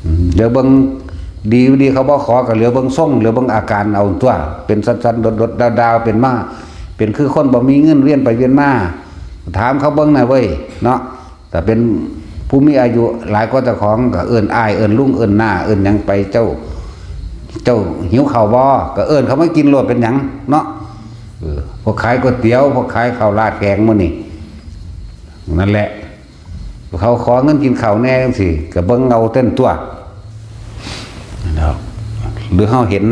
อืม เหลียวเบิ่งดีบ่ดีเขาบ่ขอก็เหลียวเบิ่งทรง เหลียวเบิ่งอาการเอาตั๊ว เป็นสั่นๆ ดดๆ ดาวๆ เป็นมา เป็นคือคนบ่มีเงินเวียนไปเวียนมา ถามเขาเบิ่งน่ะเว้ย เนาะ แต่เป็นผู้มีอายุหลายกว่าเจ้าของก็เอิ้นอ้าย เอิ้นลุง เอิ้นน้า เอิ้นหยังไป เจ้า เจ้าหิวข้าวบ่ ก็เอิ้นเขามากินโลด เป็นหยังเนาะ เออ พวกขายก๋วยเตี๋ยว พวกขายข้าวราดแกงหมู่นี่ นั่นแหละ เขาขอเงินกินข้าวแหน่จั่งซี้ ก็เบิ่งเอาเต้นตั๊ว เนาะ หรือเฮาเห็น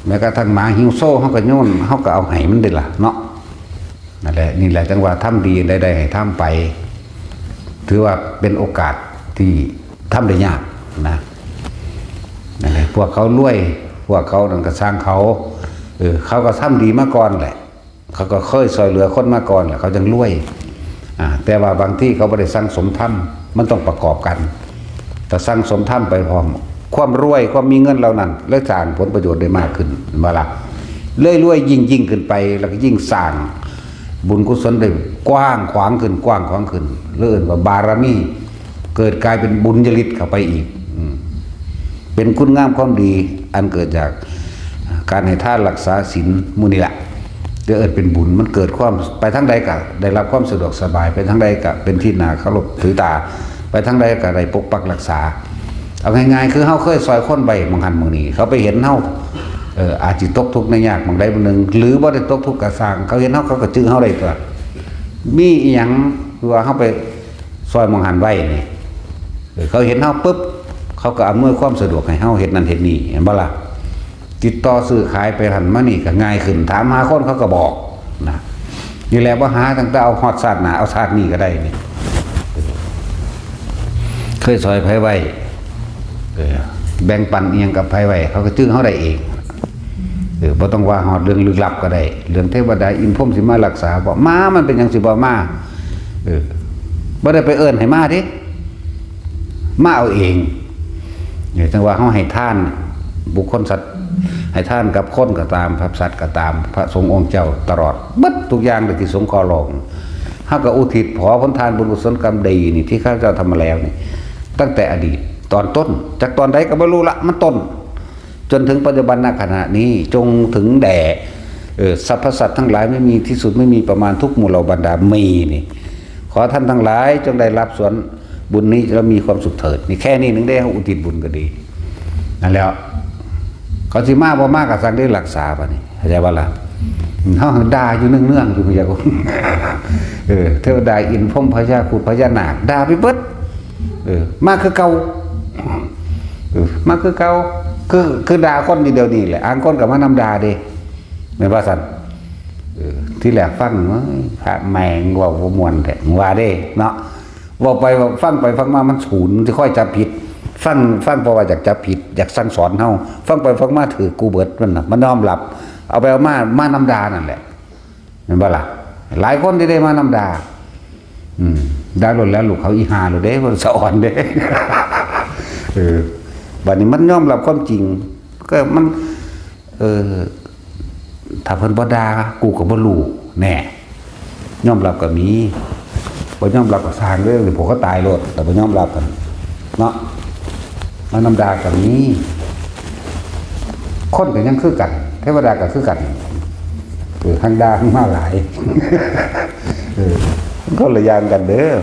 แม้กระทั่งหมาหิวโซ เฮาก็โยน เฮาก็เอาให้มันเด้ล่ะเนาะ นั่นแหละ นี่แหละจั่งว่าทำดีอันใดๆ ให้ทำไป ถือว่าเป็นโอกาสที่ทำได้ยากนะ นั่นแหละ พวกเขารวย พวกเขานั่นก็ช่างเขา เออ เขาก็ทำดีมาก่อนแหละ เขาก็เคยช่วยเหลือคนมาก่อนแหละ เขาจั่งรวย อ่า แต่ว่าบางทีเขาบ่ได้สั่งสมทำ มันต้องประกอบกัน ถ้าสั่งสมทำไปพร้อม ความรวย ความมีเงินเหล่านั้น เลยสร้างผลประโยชน์ได้มากขึ้น เห็นบ่ล่ะ เลยรวยยิ่งๆขึ้นไป แล้วก็ยิ่งสร้างบุญกุศลได้กว้างขวางขึ้น กว้างขวางขึ้น เลยเอิ้นว่าบารมี เกิดกลายเป็นบุญญาฤทธิ์เข้าไปอีก อืม เป็นคุณงามความดีอันเกิดจากการให้ทานรักษาศีลหมู่นี้แหละ จะเอิ้นเป็นบุญ มันเกิดความ ไปทางใดก็ได้รับความสะดวกสบาย ไปทางใดก็เป็นที่น่าเคารพถือตา ไปทางใดก็ได้ปกปักรักษา เอาง่ายๆ คือเฮาเคยซอยคนไว้หม่องหั้นหม่องนี้ เขาไปเห็นเฮา เอ่อ อาจสิตกทุกข์ได้ยากหม่องใดหม่องหนึ่ง หรือบ่ได้ตกทุกข์ก็ซ่าง เขาเห็นเฮา เขาก็จื้อเฮาได้ตั๊ว มีอีหยัง คือว่าเฮาไปซอยหม่องหั้นไว้นี่ เออ เขาเห็นเฮาปุ๊บ เขาก็อำนวยความสะดวกให้เฮาเฮ็ดนั่นเฮ็ดนี่ เห็นบ่ล่ะ ติดต่อซื้อขายไปหั้นมานี่ก็ง่ายขึ้น ถามหาคนเขาก็บอกนะ นี่แหละ บ่หาตั้งแต่เอาฮอดชาติหน้า เอาชาตินี้ก็ได้นี่ เคยซอยไผไว้ เออ แบ่งปันอิหยังกับไผไว้ เขาก็จื้อเฮาได้เอง เออ บ่ต้องว่าฮอดเรื่องลึกลับก็ได้ เรื่องเทวดาอินพรหมสิมารักษาบ่มา มันเป็นหยังสิบ่มา เออ บ่ได้ไปเอิ้นให้มาเด้ มาเอาเอง เนี่ย จั่งว่าเฮาให้ทานบุคคลสัตว์ ให้ทานกับคนก็ตาม กับสัตว์ก็ตาม พระสงฆ์องค์เจ้าตลอด เบิดทุกอย่างเลยที่สงเคราะห์โลก เฮาก็อุทิศขอผลทานบุญกุศลกรรมดีนี่ที่ข้าพเจ้าทำมาแล้วนี่ ตั้งแต่อดีตตอนต้น จากตอนใดก็บ่รู้ละ มันต้น จนถึงปัจจุบันณขณะนี้ จงถึงแด่ เอ่อ สรรพสัตว์ทั้งหลายไม่มีที่สุดไม่มีประมาณทุกหมู่เหล่าบรรดามีนี่ ขอท่านทั้งหลายจงได้รับส่วนบุญนี้แล้วมีความสุขเถิด นี่แค่นี้หนึ่งได้อุทิศบุญก็ดี นั่นแหล้ว เขาสิมาบ่มาก็สั่งได้รักษาบัดนี้ เข้าใจบ่ล่ะ เฮาด่าอยู่เนืองๆอยู่ อยาก เออ เทวดาอินพรหมพญาครุฑพญานาค ด่าไปเบิด เออ มาคือเก่า เออ มาคือเก่า คือ คือด่าคนอยู่เดี๋ยวนี้แหละ อ่างคนก็มานำด่าเด้ แม่นว่าซั่น เออ ที่แรกฟัง เอ้ย พระแม่งเว้าบ่ม่วนแท้ ว่าเด้เนาะ เว้าไปฟังไปฟังมามันศูนย์ มันสิคอยจับผิด ฟัง ฟังเพราะว่าอยากจับผิด อยากสั่งสอนเฮา ฟังไปฟังมาถืกกูเบิดมันน่ะ มันยอมรับ เอาไปเอามา มานำด่านั่นแหละ แม่นบ่ล่ะ หลายคนที่ได้มานำด่า อืม ด่าโลดแล้วลูกเขาอีห่าโลดเด้ เพิ่นสะออนเด้ เออ บัดนี้มันยอมรับความจริง ก็มัน เออ ถ้าเพิ่นบ่ด่า กูก็บ่รู้ แน่ ยอมรับก็มี บ่ยอมรับก็ซ่างเด้อ พวกเขาตายโลด แต่บ่ยอมรับกัน เนาะ มานำด่าก็มี คนก็ยังคือกัน เทวดาก็คือกัน เออ ทั้งด่าทั้งมาหลาย เออ คนละอย่างกันเด้อ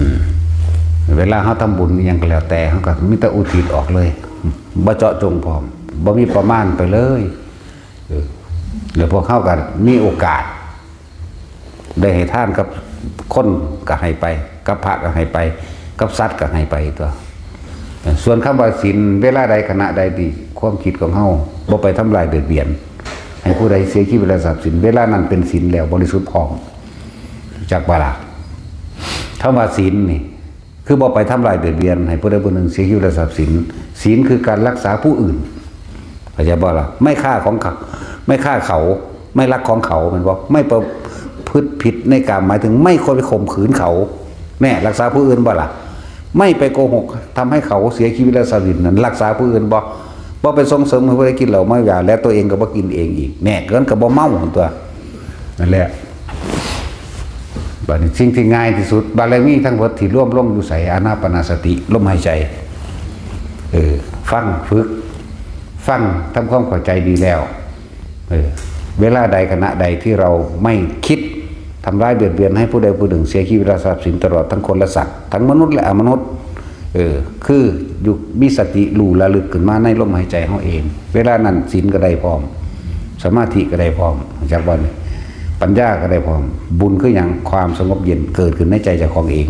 อืม เวลาเฮาทำบุญอิหยังก็แล้วแต่ เฮาก็มีแต่อุทิศออกเลย บ่เจาะจงพร้อม บ่มีประมาณไปเลย เออ แล้วพวกเฮาก็มีโอกาส ได้ให้ทานกับคนก็ให้ไป กับพระก็ให้ไป กับสัตว์ก็ให้ไปตั๊ว ส่วนคำว่าศีล เวลาใดขณะใดที่ความคิดของเฮาบ่ไปทำลายเบียดเบียน ให้ผู้ใดเสียชีวิตและทรัพย์สิน เวลานั้นเป็นศีลแล้วบริสุทธิ์พร้อม จักบ่ล่ะ คำว่าศีลนี่ คือบ่ไปทำลายเบียดเบียนให้ผู้ใดผู้หนึ่งเสียชีวิตและทรัพย์สิน ศีลคือการรักษาผู้อื่น เข้าใจบ่ล่ะ ไม่ฆ่าของเขา ไม่ฆ่าเขา ไม่ลักของเขา แม่นบ่ ไม่ประพฤติผิดในกาม หมายถึงไม่ควรไปข่มขืนเขา แน่ รักษาผู้อื่นบ่ล่ะ ไม่ไปโกหกทำให้เขาเสียชีวิตและทรัพย์สินนั้น รักษาผู้อื่นบ่ บ่ไปส่งเสริมให้ผู้ใดกินเหล้าเมายา และตัวเองก็บ่กินเองอีก แน่ เกินก็บ่เมาตั๊ว นั่นแหละ บัดนี้สิ่งที่ง่ายที่สุด บารมีทั้งหมดที่รวมลงอยู่ไส อานาปานสติ ลมหายใจ เออ ฟัง ฝึก ฟัง ทำความเข้าใจดีแล้ว เออ เวลาใดขณะใดที่เราไม่คิดทำร้ายเบียดเบียนให้ผู้ใดผู้หนึ่งเสียชีวิตและทรัพย์สิน ตลอดทั้งคนและสัตว์ ทั้งมนุษย์และอมนุษย์ เออ คืออยู่มีสติรู้ระลึกขึ้นมาในลมหายใจเฮาเอง เวลานั้นศีลก็ได้พร้อม สมาธิก็ได้พร้อม จักบ่นี่ ปัญญาก็ได้พร้อม บุญคือหยัง ความสงบเย็นเกิดขึ้นในใจเจ้าของเอง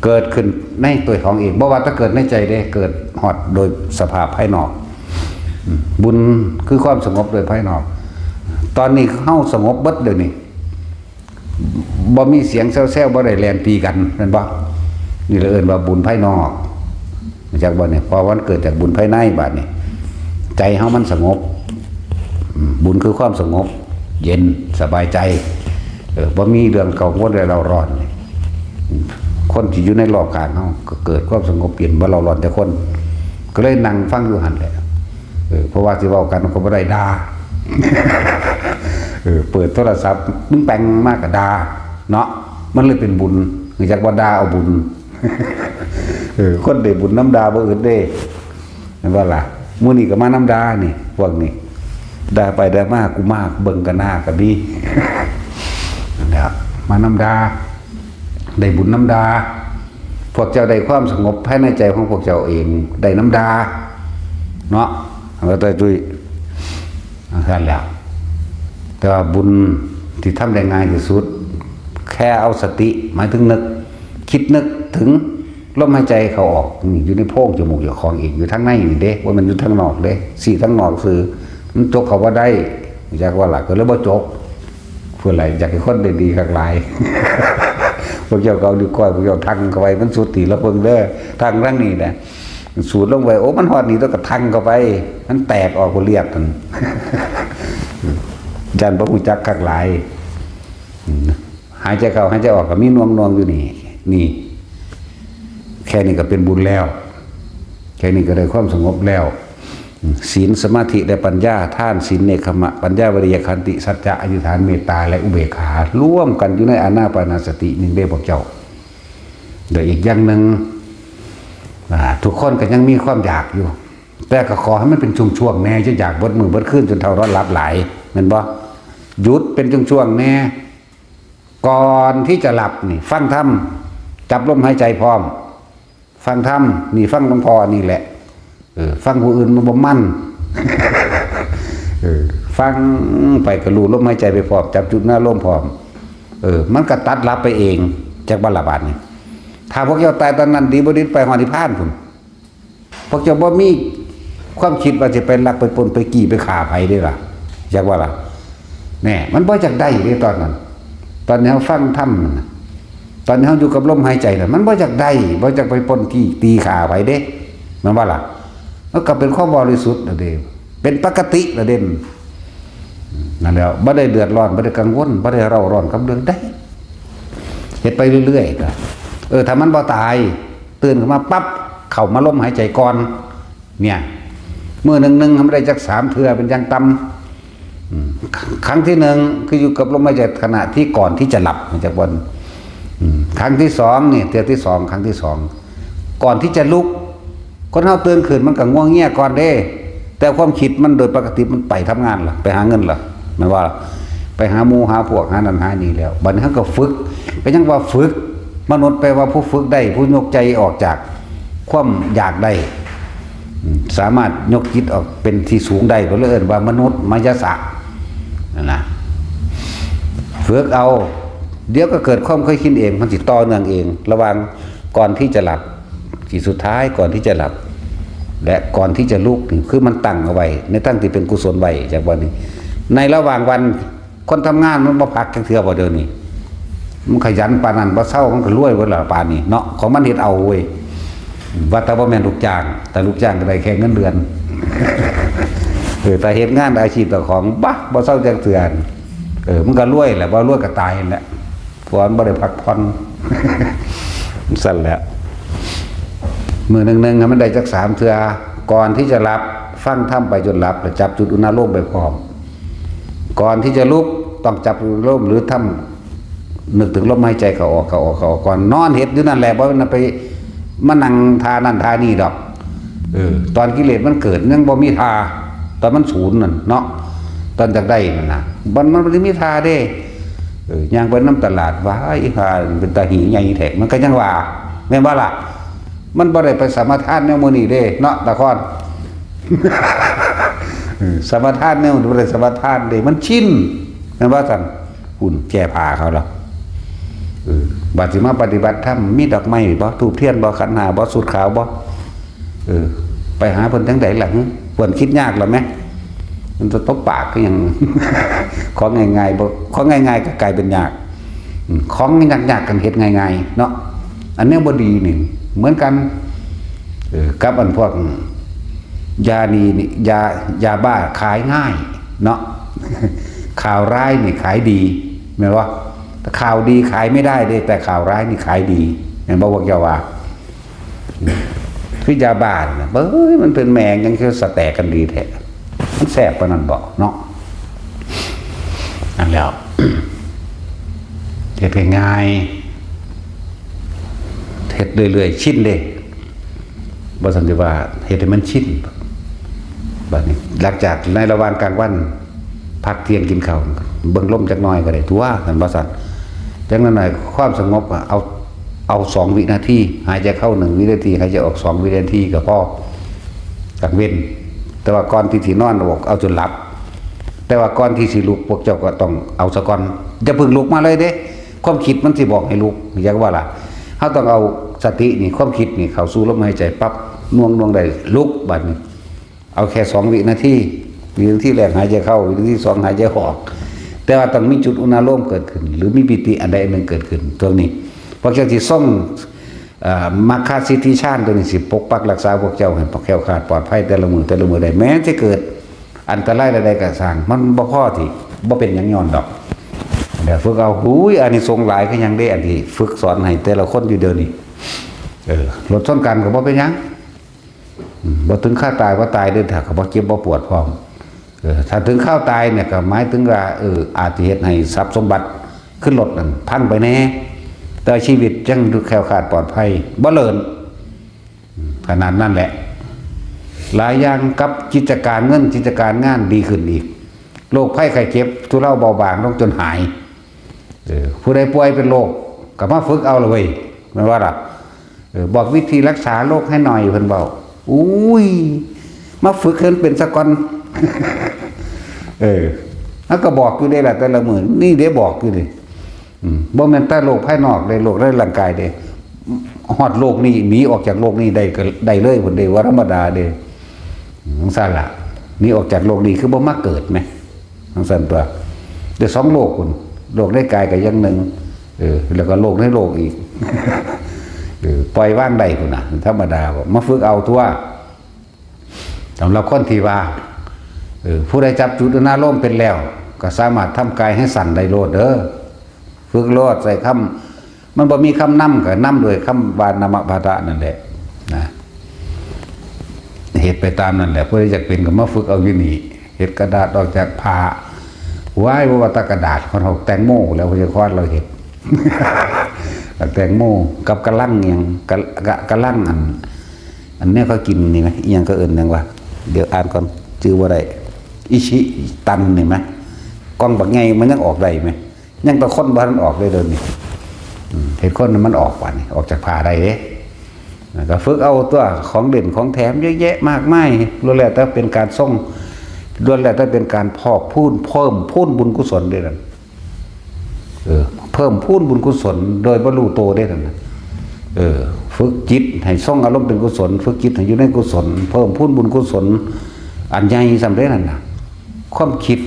เกิดขึ้นในตัวของเอง บ่ว่าแต่เกิดในใจเด้ เกิดฮอดโดยสภาพภายนอก อืม บุญคือความสงบโดยภายนอก ตอนนี้เฮาสงบเบิดเดี๋ยวนี้ บ่มีเสียงแซวๆ บ่ได้แล่นตีกัน แม่นบ่? นี่ละเอิ้นว่าบุญภายนอก จักบ่เนี่ย เพราะมันเกิดจากบุญภายใน บาดนี้ ใจเฮามันสงบ อืม บุญคือความสงบ เย็น สบายใจ เออ บ่มีเรื่องกังวลและเร่าร้อน คนที่อยู่ในรอบข้างเฮาก็เกิดความสงบเย็น บ่เร่าร้อนจักคน ก็เลยนั่งฟังอยู่หั่นแหละ เออ เพราะว่าสิเว้ากันก็บ่ได้ด่า เออ เปิดโทรศัพท์ มึงแปงมากก็ด่า เนาะ มันเลยเป็นบุญ รู้จักว่าด่าเอาบุญ เออ คนได้บุญนำด่าบ่อึดเด้ แม่นบ่ล่ะ? มื้อนี้ก็มานำด่านี่ พวกนี้ ด่าไปด่ามา กูมาเบิ่งกันหน้าก็มี นั่นแหละ มานำด่า ได้บุญนำด่า พวกเจ้าได้ความสงบภายในใจของพวกเจ้าเอง ได้นำด่า เนาะ แล้วแต่จุ้ย จั่งซั้นแหล้ว แต่ว่าบุญที่ทำได้ง่ายที่สุด แค่เอาสติ หมายถึงนึก คิดนึกถึงลมหายใจเข้าออก นี่อยู่ในโพรงจมูกเจ้าของเอง อยู่ทางในนี่เด้ บ่แม่นอยู่ทางนอกเด้ ซี้ทางนอกซื่อ มันจกเข้าบ่ได้ จักว่าล่ะ ก็เลยบ่จก เพื่ออะไร อยากให้คนได้ดีคักหลาย พวกเจ้าก็เอานิ้วก้อย พวกเจ้าทั่งเข้าไป มันสุดตีละเบิ่งเด้อ ทั่งทางนี้นะ สูดลงไป โอ้ มันฮอดนี่ แล้วก็ทั่งเข้าไป มันแตกออกบ่เลียดนั่น ย่านบ่ฮู้จักคักหลาย อืม หายใจเข้า หายใจออก ก็มีหน่วงๆ อยู่นี่ นี่ แค่นี้ก็เป็นบุญแล้ว แค่นี้ก็ได้ความสงบแล้ว อืม ศีล สมาธิ และปัญญา ทาน ศีล เนกขัมมะ ปัญญา วิริยะ ขันติ สัจจะ อธิษฐาน เมตตา และอุเบกขา รวมกันอยู่ในอานาปานสตินี่เด้พวกเจ้า โดยอีกอย่างหนึ่ง อ่า ทุกคนก็ยังมีความอยากอยู่ แต่ก็ขอให้มันเป็นช่วงๆ แน่ จะอยากเบิดมื้อเบิดคืนจนเฒ่านอนหลับหลาย แม่นบ่? หยุดเป็นช่วงๆ แน่ ก่อนที่จะหลับนี่ ฟังธรรม จับลมหายใจพร้อม ฟังธรรม นี่ฟังหลวงพ่อนี่แหละ เออ ฟังผู้อื่นมันบ่มัน เออ ฟังไปก็รู้ลมหายใจไปพร้อม จับจุดหน้าลมพร้อม เออ มันก็ตัดหลับไปเอง จักบ่ล่ะบาดนี้ ถ้าพวกเจ้าตายตอนนั้นดีบ่ดี ไปฮอดนิพพานพุ้น พวกเจ้าบ่มีความคิดว่าสิไปลักไปปล้นไปจี้ไปฆ่าไผเด้ล่ะ จักว่าล่ะ แน่ มันบ่อยากได้เด้ตอนนั้น ตอนนี้เฮาฟังธรรมนั่นน่ะ ตอนนี้เฮาอยู่กับลมหายใจน่ะ มันบ่อยากได้ บ่อยากไปปล้นจี้ตีฆ่าไผเด้ แม่นบ่ล่ะ? มันก็เป็นความบริสุทธิ์น่ะเด้ เป็นปกติน่ะเด้ นั่นแหละ บ่ได้เดือดร้อน บ่ได้กังวล บ่ได้เร่าร้อนกับเรื่องใด เฮ็ดไปเรื่อยๆ ก็ เออ ถ้ามันบ่ตาย ตื่นขึ้นมาปั๊บ เข้ามาลมหายใจก่อน เนี่ย มื้อหนึ่งๆ ให้มันได้จักสามเทื่อเป็นอย่างต่ำ อืม ครั้งที่หนึ่งคืออยู่กับลมหายใจขณะที่ก่อนที่จะหลับ มันจะบ่ อืม ครั้งที่สองนี่ เทื่อที่สอง ครั้งที่สอง ก่อนที่จะลุก คนเฮาตื่นขึ้นมันก็งัวเงียก่อนเด้ แต่ความคิดมันโดยปกติมันไปทำงานล่ะ ไปหาเงินล่ะ แม่นว่า ไปหาหมู่หาพวก หานั่นหานี่แล้ว บัดนี้เฮาก็ฝึก ก็ยังว่าฝึก มนุษย์แปลว่าผู้ฝึกได้ ผู้ยกใจออกจากความอยากได้ อืม สามารถยกจิตออกเป็นที่สูงได้ ก็เลยเอิ้นว่ามนุษย์มายสะ นั่นนะ ฝึกเอา เดี๋ยวก็เกิดความเคยชินเอง มันสิต่อเนื่องเอง ระหว่างก่อนที่จะหลับ ที่สุดท้ายก่อนที่จะหลับ และก่อนที่จะลุกนี่ คือมันตั้งเอาไว้ ในทางที่เป็นกุศลไว้ จากวันนี้ ในระหว่างวัน คนทำงานมันบ่พักจักเทื่อบ่เดี๋ยวนี้ มันขยันปานนั้น บ่เซา มันก็รวยเบิดล่ะปานนี้เนาะ ของมันเฮ็ดเอาเว้ย ว่าแต่บ่แม่นลูกจ้าง แต่ลูกจ้างก็ได้แค่เงินเดือน เออ แต่เฮ็ดงานอาชีพเจ้าของ บะ บ่เซาจักเทื่อ เออ มันก็รวยแหละ บ่รวยก็ตายนั่นแหละ เพราะมันบ่ได้พักผ่อน ซั่นแหละ มื้อหนึ่งๆ ให้มันได้จักสามเทื่อ ก่อนที่จะหลับ ฟังธรรมไปจนหลับ แล้วจับจุดอุณาโลมไปพร้อม ก่อนที่จะลุก ต้องจับอุณาโลม หรือทำ นึกถึงลมหายใจเข้าออก เข้าออก เข้าออก ก่อน นอนเฮ็ดอยู่นั่นแหละ บ่แม่นไป มานั่งท่านั่นท่านี่ดอก เออ ตอนกิเลสมันเกิดยังบ่มีท่า ตอนมันศูนย์นั่นเนาะ ตอนอยากได้นั่นน่ะ มัน มันบ่ได้มีท่าเด้ เออ ย่างไปนำตลาด ว่า "อีห่า เป็นตาหีใหญ่แท้" มันก็ยังว่า แม่นบ่ล่ะ? มันบ่ได้ไปสมาทานแนวมื้อนี้เด้ เนาะ ตาคอน เออ สมาทานแนวบ่ได้สมาทานเด้ มันชิน แม่นบ่ซั่น? หุ่นแก้ผ้าเขาแล้ว เออ บัดสิมาปฏิบัติธรรม มีดอกไม้บ่ ธูปเทียนบ่ ขันห้าบ่ สูตรขาวบ่ เออ ไปหาเพิ่นจั่งใดล่ะ หึ เพิ่นคิดยากแล้วแหม มันจะตบปากคือหยัง ของง่ายๆ บ่ ของง่ายๆ ก็กลายเป็นยาก อืม ของยากๆ กันเฮ็ดง่ายๆ เนาะ อันนี้บ่ดีนี่ เหมือนกัน เออ กับอันพวก ยานี่นี่ ยา ยาบ้าขายง่าย เนาะ ข่าวร้ายนี่ขายดี แม่นบ่ ข่าวดีขายไม่ได้เด้ แต่ข่าวร้ายนี่ขายดี แม่นบ่ พวกเจ้าว่า คือยาบ้านี่นะ เบ้ย มันเป็นแมงยังคือสะแตกกันดีแท้ มันแซ่บปานนั้นบ่ เนาะ นั่นแหล้ว เฮ็ดง่ายๆ เฮ็ดเรื่อยๆ ชินเด้ บ่ซั่นสิว่าเฮ็ดให้มันชิน บัดนี้ หลังจากในระหว่างกลางวัน พักเที่ยงกินข้าว เบิ่งลมจักหน่อยก็ได้ตั๊ว ซั่นบ่ซั่น จักหน่อยความสงบอะ เอา เอาสองวินาที หายใจเข้าหนึ่งวินาที หายใจออกสองวินาทีก็พอ กลางเว็น แต่ว่าก่อนที่สินอน เอาจนหลับ แต่ว่าก่อนที่สิลุก พวกเจ้าก็ต้องเอาซะก่อน อย่าเพิ่งลุกมาเลยเด้ ความคิดมันสิบอกให้ลุก อยากว่าล่ะ เฮาต้องเอาสตินี่ ความคิดนี่เข้าสู่ลมหายใจปั๊บ หน่วงๆ ได้ ลุก บัดนี้ เอาแค่สองวินาที วินาทีแรกหายใจเข้า วินาทีสองหายใจออก แต่ว่าต้องมีจุดอุณาโลมเกิดขึ้น หรือมีปีติอันใดอันหนึ่งเกิดขึ้น ตรงนี้ พวกเจ้าสิทรง เอ่อ มรรคสิทธิฌานตัวนี้สิปกปักรักษาพวกเจ้าให้แคล้วคลาดปลอดภัยแต่ละมื้อแต่ละมื้อได้ แม้จะเกิดอันตรายใดๆ ก็ซ่าง มันบ่พอที่ บ่เป็นหยังย้อนดอก เดี๋ยวฝึกเอา หูย อานิสงส์หลายคือหยังเด้ อันที่ฝึกสอนให้แต่ละคนอยู่เดี๋ยวนี้ เออ รถชนกันก็บ่เป็นหยัง อืม บ่ถึงคราวตาย บ่ตายเด้อ ถ้าก็บ่เจ็บบ่ปวดพร้อม เออ ถ้าถึงคราวตายเนี่ยก็หมายถึงว่า เออ อาจจะเฮ็ดให้ทรัพย์สมบัติขึ้นรถนั่นพังไปแน่ แต่ชีวิตยังแคล้วคลาดปลอดภัย บ่เลิน อืม ขนาดนั้นแหละ หลายอย่างกับกิจการเงิน กิจการงานดีขึ้นอีก โรคภัยไข้เจ็บทุเลาเบาบางลงจนหาย เออ ผู้ใดป่วยเป็นโรคก็มาฝึกเอาละเว้ย แม่นว่าล่ะ เออ บอกวิธีรักษาโรคให้หน่อย เพิ่นเว้า อุ้ย มาฝึกให้มันเป็นซะก่อน เออ แล้วก็บอกอยู่เด้ล่ะ แต่ละมื้อ นี่เด้บอกอยู่เด้ อืม บ่แม่นแต่โรคภายนอกเด้ โรคในร่างกายเด้ ฮอดโรคนี้ หนีออกจากโรคนี้ได้ก็ ได้เลยพุ้นเด้ ว่าธรรมดาเด้ จั่งซั้นล่ะ หนีออกจากโรคนี้คือบ่มาเกิดแหม จั่งซั้นตั๊ว แต่สองโรคพุ้น โรคในกายก็อย่างหนึ่ง เออ แล้วก็โรคในโลกอีก เออ ปล่อยวางได้พุ้นน่ะ ธรรมดา มาฝึกเอาตั๊ว สำหรับคนที่ว่า เออ ผู้ใดจับจุดอุณาโลมเป็นแล้ว ก็สามารถทำกายให้สั่นได้โลดเด้อ ฝึกโลด ใส่คำ มันบ่มีคำนำ ก็นำด้วยคำว่านมะพะทะนั่นแหละ นะ เฮ็ดไปตามนั่นแหละ ผู้ใดอยากเป็นก็มาฝึกเอาอยู่นี่ เฮ็ดกระดาษออกจากผ้า ว้าย บ่ว่าแต่กระดาษ ฮอดแตงโมแล้ว พญาคอนเราเฮ็ด แตงโมกับกะลังหยัง กะ กะ กะลังอัน อันเนี้ยเขากินนี่ไหม อิหยังเขาเอิ้นหยังวะ เดี๋ยวอ่านก่อน ชื่อบ่ได้ อิชิตันนี่ไหม กล่องบักใหญ่มันยังออกได้ไหม ยังแต่คนบ่ทันออกเลยเดี๋ยวนี้ อืม เฮ็ดคนมันออกว่านี่ ออกจากผ้าได้เด้ แล้วก็ฝึกเอาตั๊ว ของเล่นของแถมเยอะแยะมากมาย ล้วนแล้วแต่เป็นการส่ง ล้วนแล้วแต่เป็นการพอกพูน เพิ่มพูนบุญกุศลเด้นั่น เออ เพิ่มพูนบุญกุศลโดยบ่รู้โตเด้นั่นน่ะ เออ ฝึกจิตให้ทรงอารมณ์เป็นกุศล ฝึกจิตให้อยู่ในกุศล เพิ่มพูนบุญกุศล อันใหญ่ส่ำเด้นั่นน่ะ ความคิด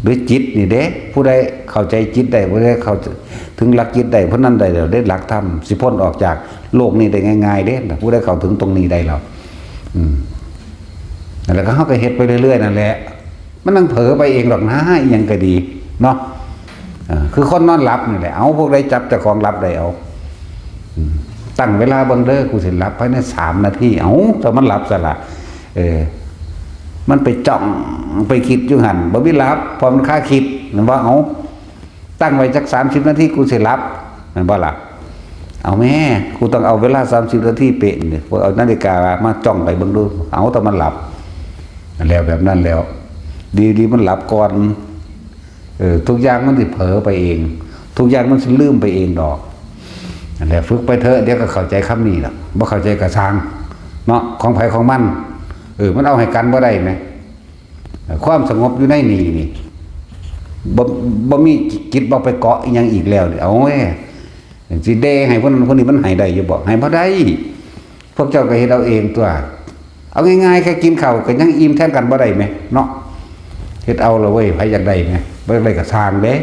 หรือจิตนี่เด้ ผู้ใดเข้าใจจิตได้ ผู้ใดเข้าถึงหลักจิตได้ ผู้นั้นได้แล้วเด้หลักธรรม สิพ้นออกจากโลกนี้ได้ง่ายๆเด้ ผู้ใดเข้าถึงตรงนี้ได้แล้ว อืม แล้วก็เฮาก็เฮ็ดไปเรื่อยๆนั่นแหละ มันต้องเผลอไปเองดอกนะ อิหยังก็ดี เนาะ เออ คือคนนอนหลับนี่แหละ เอา พวกใดจับเจ้าของหลับได้เอา อืม ตั้งเวลาเบิ่งเด้อ กูสิหลับภายในสามนาที เอ้า แต่มันหลับซะละ เออ มันไปจ้อง ไปคิดอยู่หั่น บ่มีหลับ เพราะมันคาคิด แม่นบ่ เอ้า ตั้งไว้จักสามสิบนาที กูสิหลับ แม่นบ่ล่ะ เอาแม่ กูต้องเอาเวลาสามสิบนาทีเป๊ะนี่ พวกเอานาฬิกามาจ้องไปเบิ่งดู เอ้า แต่มันหลับ แล้วแบบนั้นแล้ว ดีๆมันหลับก่อน เออ ทุกอย่างมันสิเผลอไปเอง ทุกอย่างมันสิลืมไปเองดอก นั่นแหละ ฝึกไปเถอะ เดี๋ยวก็เข้าใจคำนี้ล่ะ บ่เข้าใจก็ซ่าง เนาะ ของไผของมัน เออ มันเอาให้กันบ่ได้แหม ความสงบอยู่ในนี่นี่ บ่ บ่มีจิตบ่ไปเกาะอิหยังอีกแล้วนี่ เอาเว้ย สิเดให้ผู้นั้นผู้นี้มันให้ได้อยู่บ่ ให้บ่ได้ พวกเจ้าก็เฮ็ดเอาเองตั๊ว เอาง่ายๆ แค่กินข้าวก็ยังอิ่มแทนกันบ่ได้แหม เนาะ เฮ็ดเอาละเว้ย ไผอยากได้แหม บ่อยากได้ก็ซ่างเด้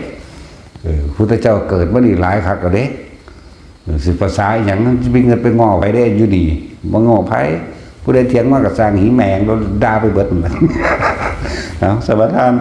เออพุทธเจ้าเกิดมานี่หลายคักก็เด้ สิภาษาอหย่างนั้นจะมีเงินไปง้อไผได้อยู่นี่บ่ง้อไผ ผู้ใดเถียงมาก็สร้างหีแมงแล้วด่าไปเบิดนั่นแหละ เอาสมาทาน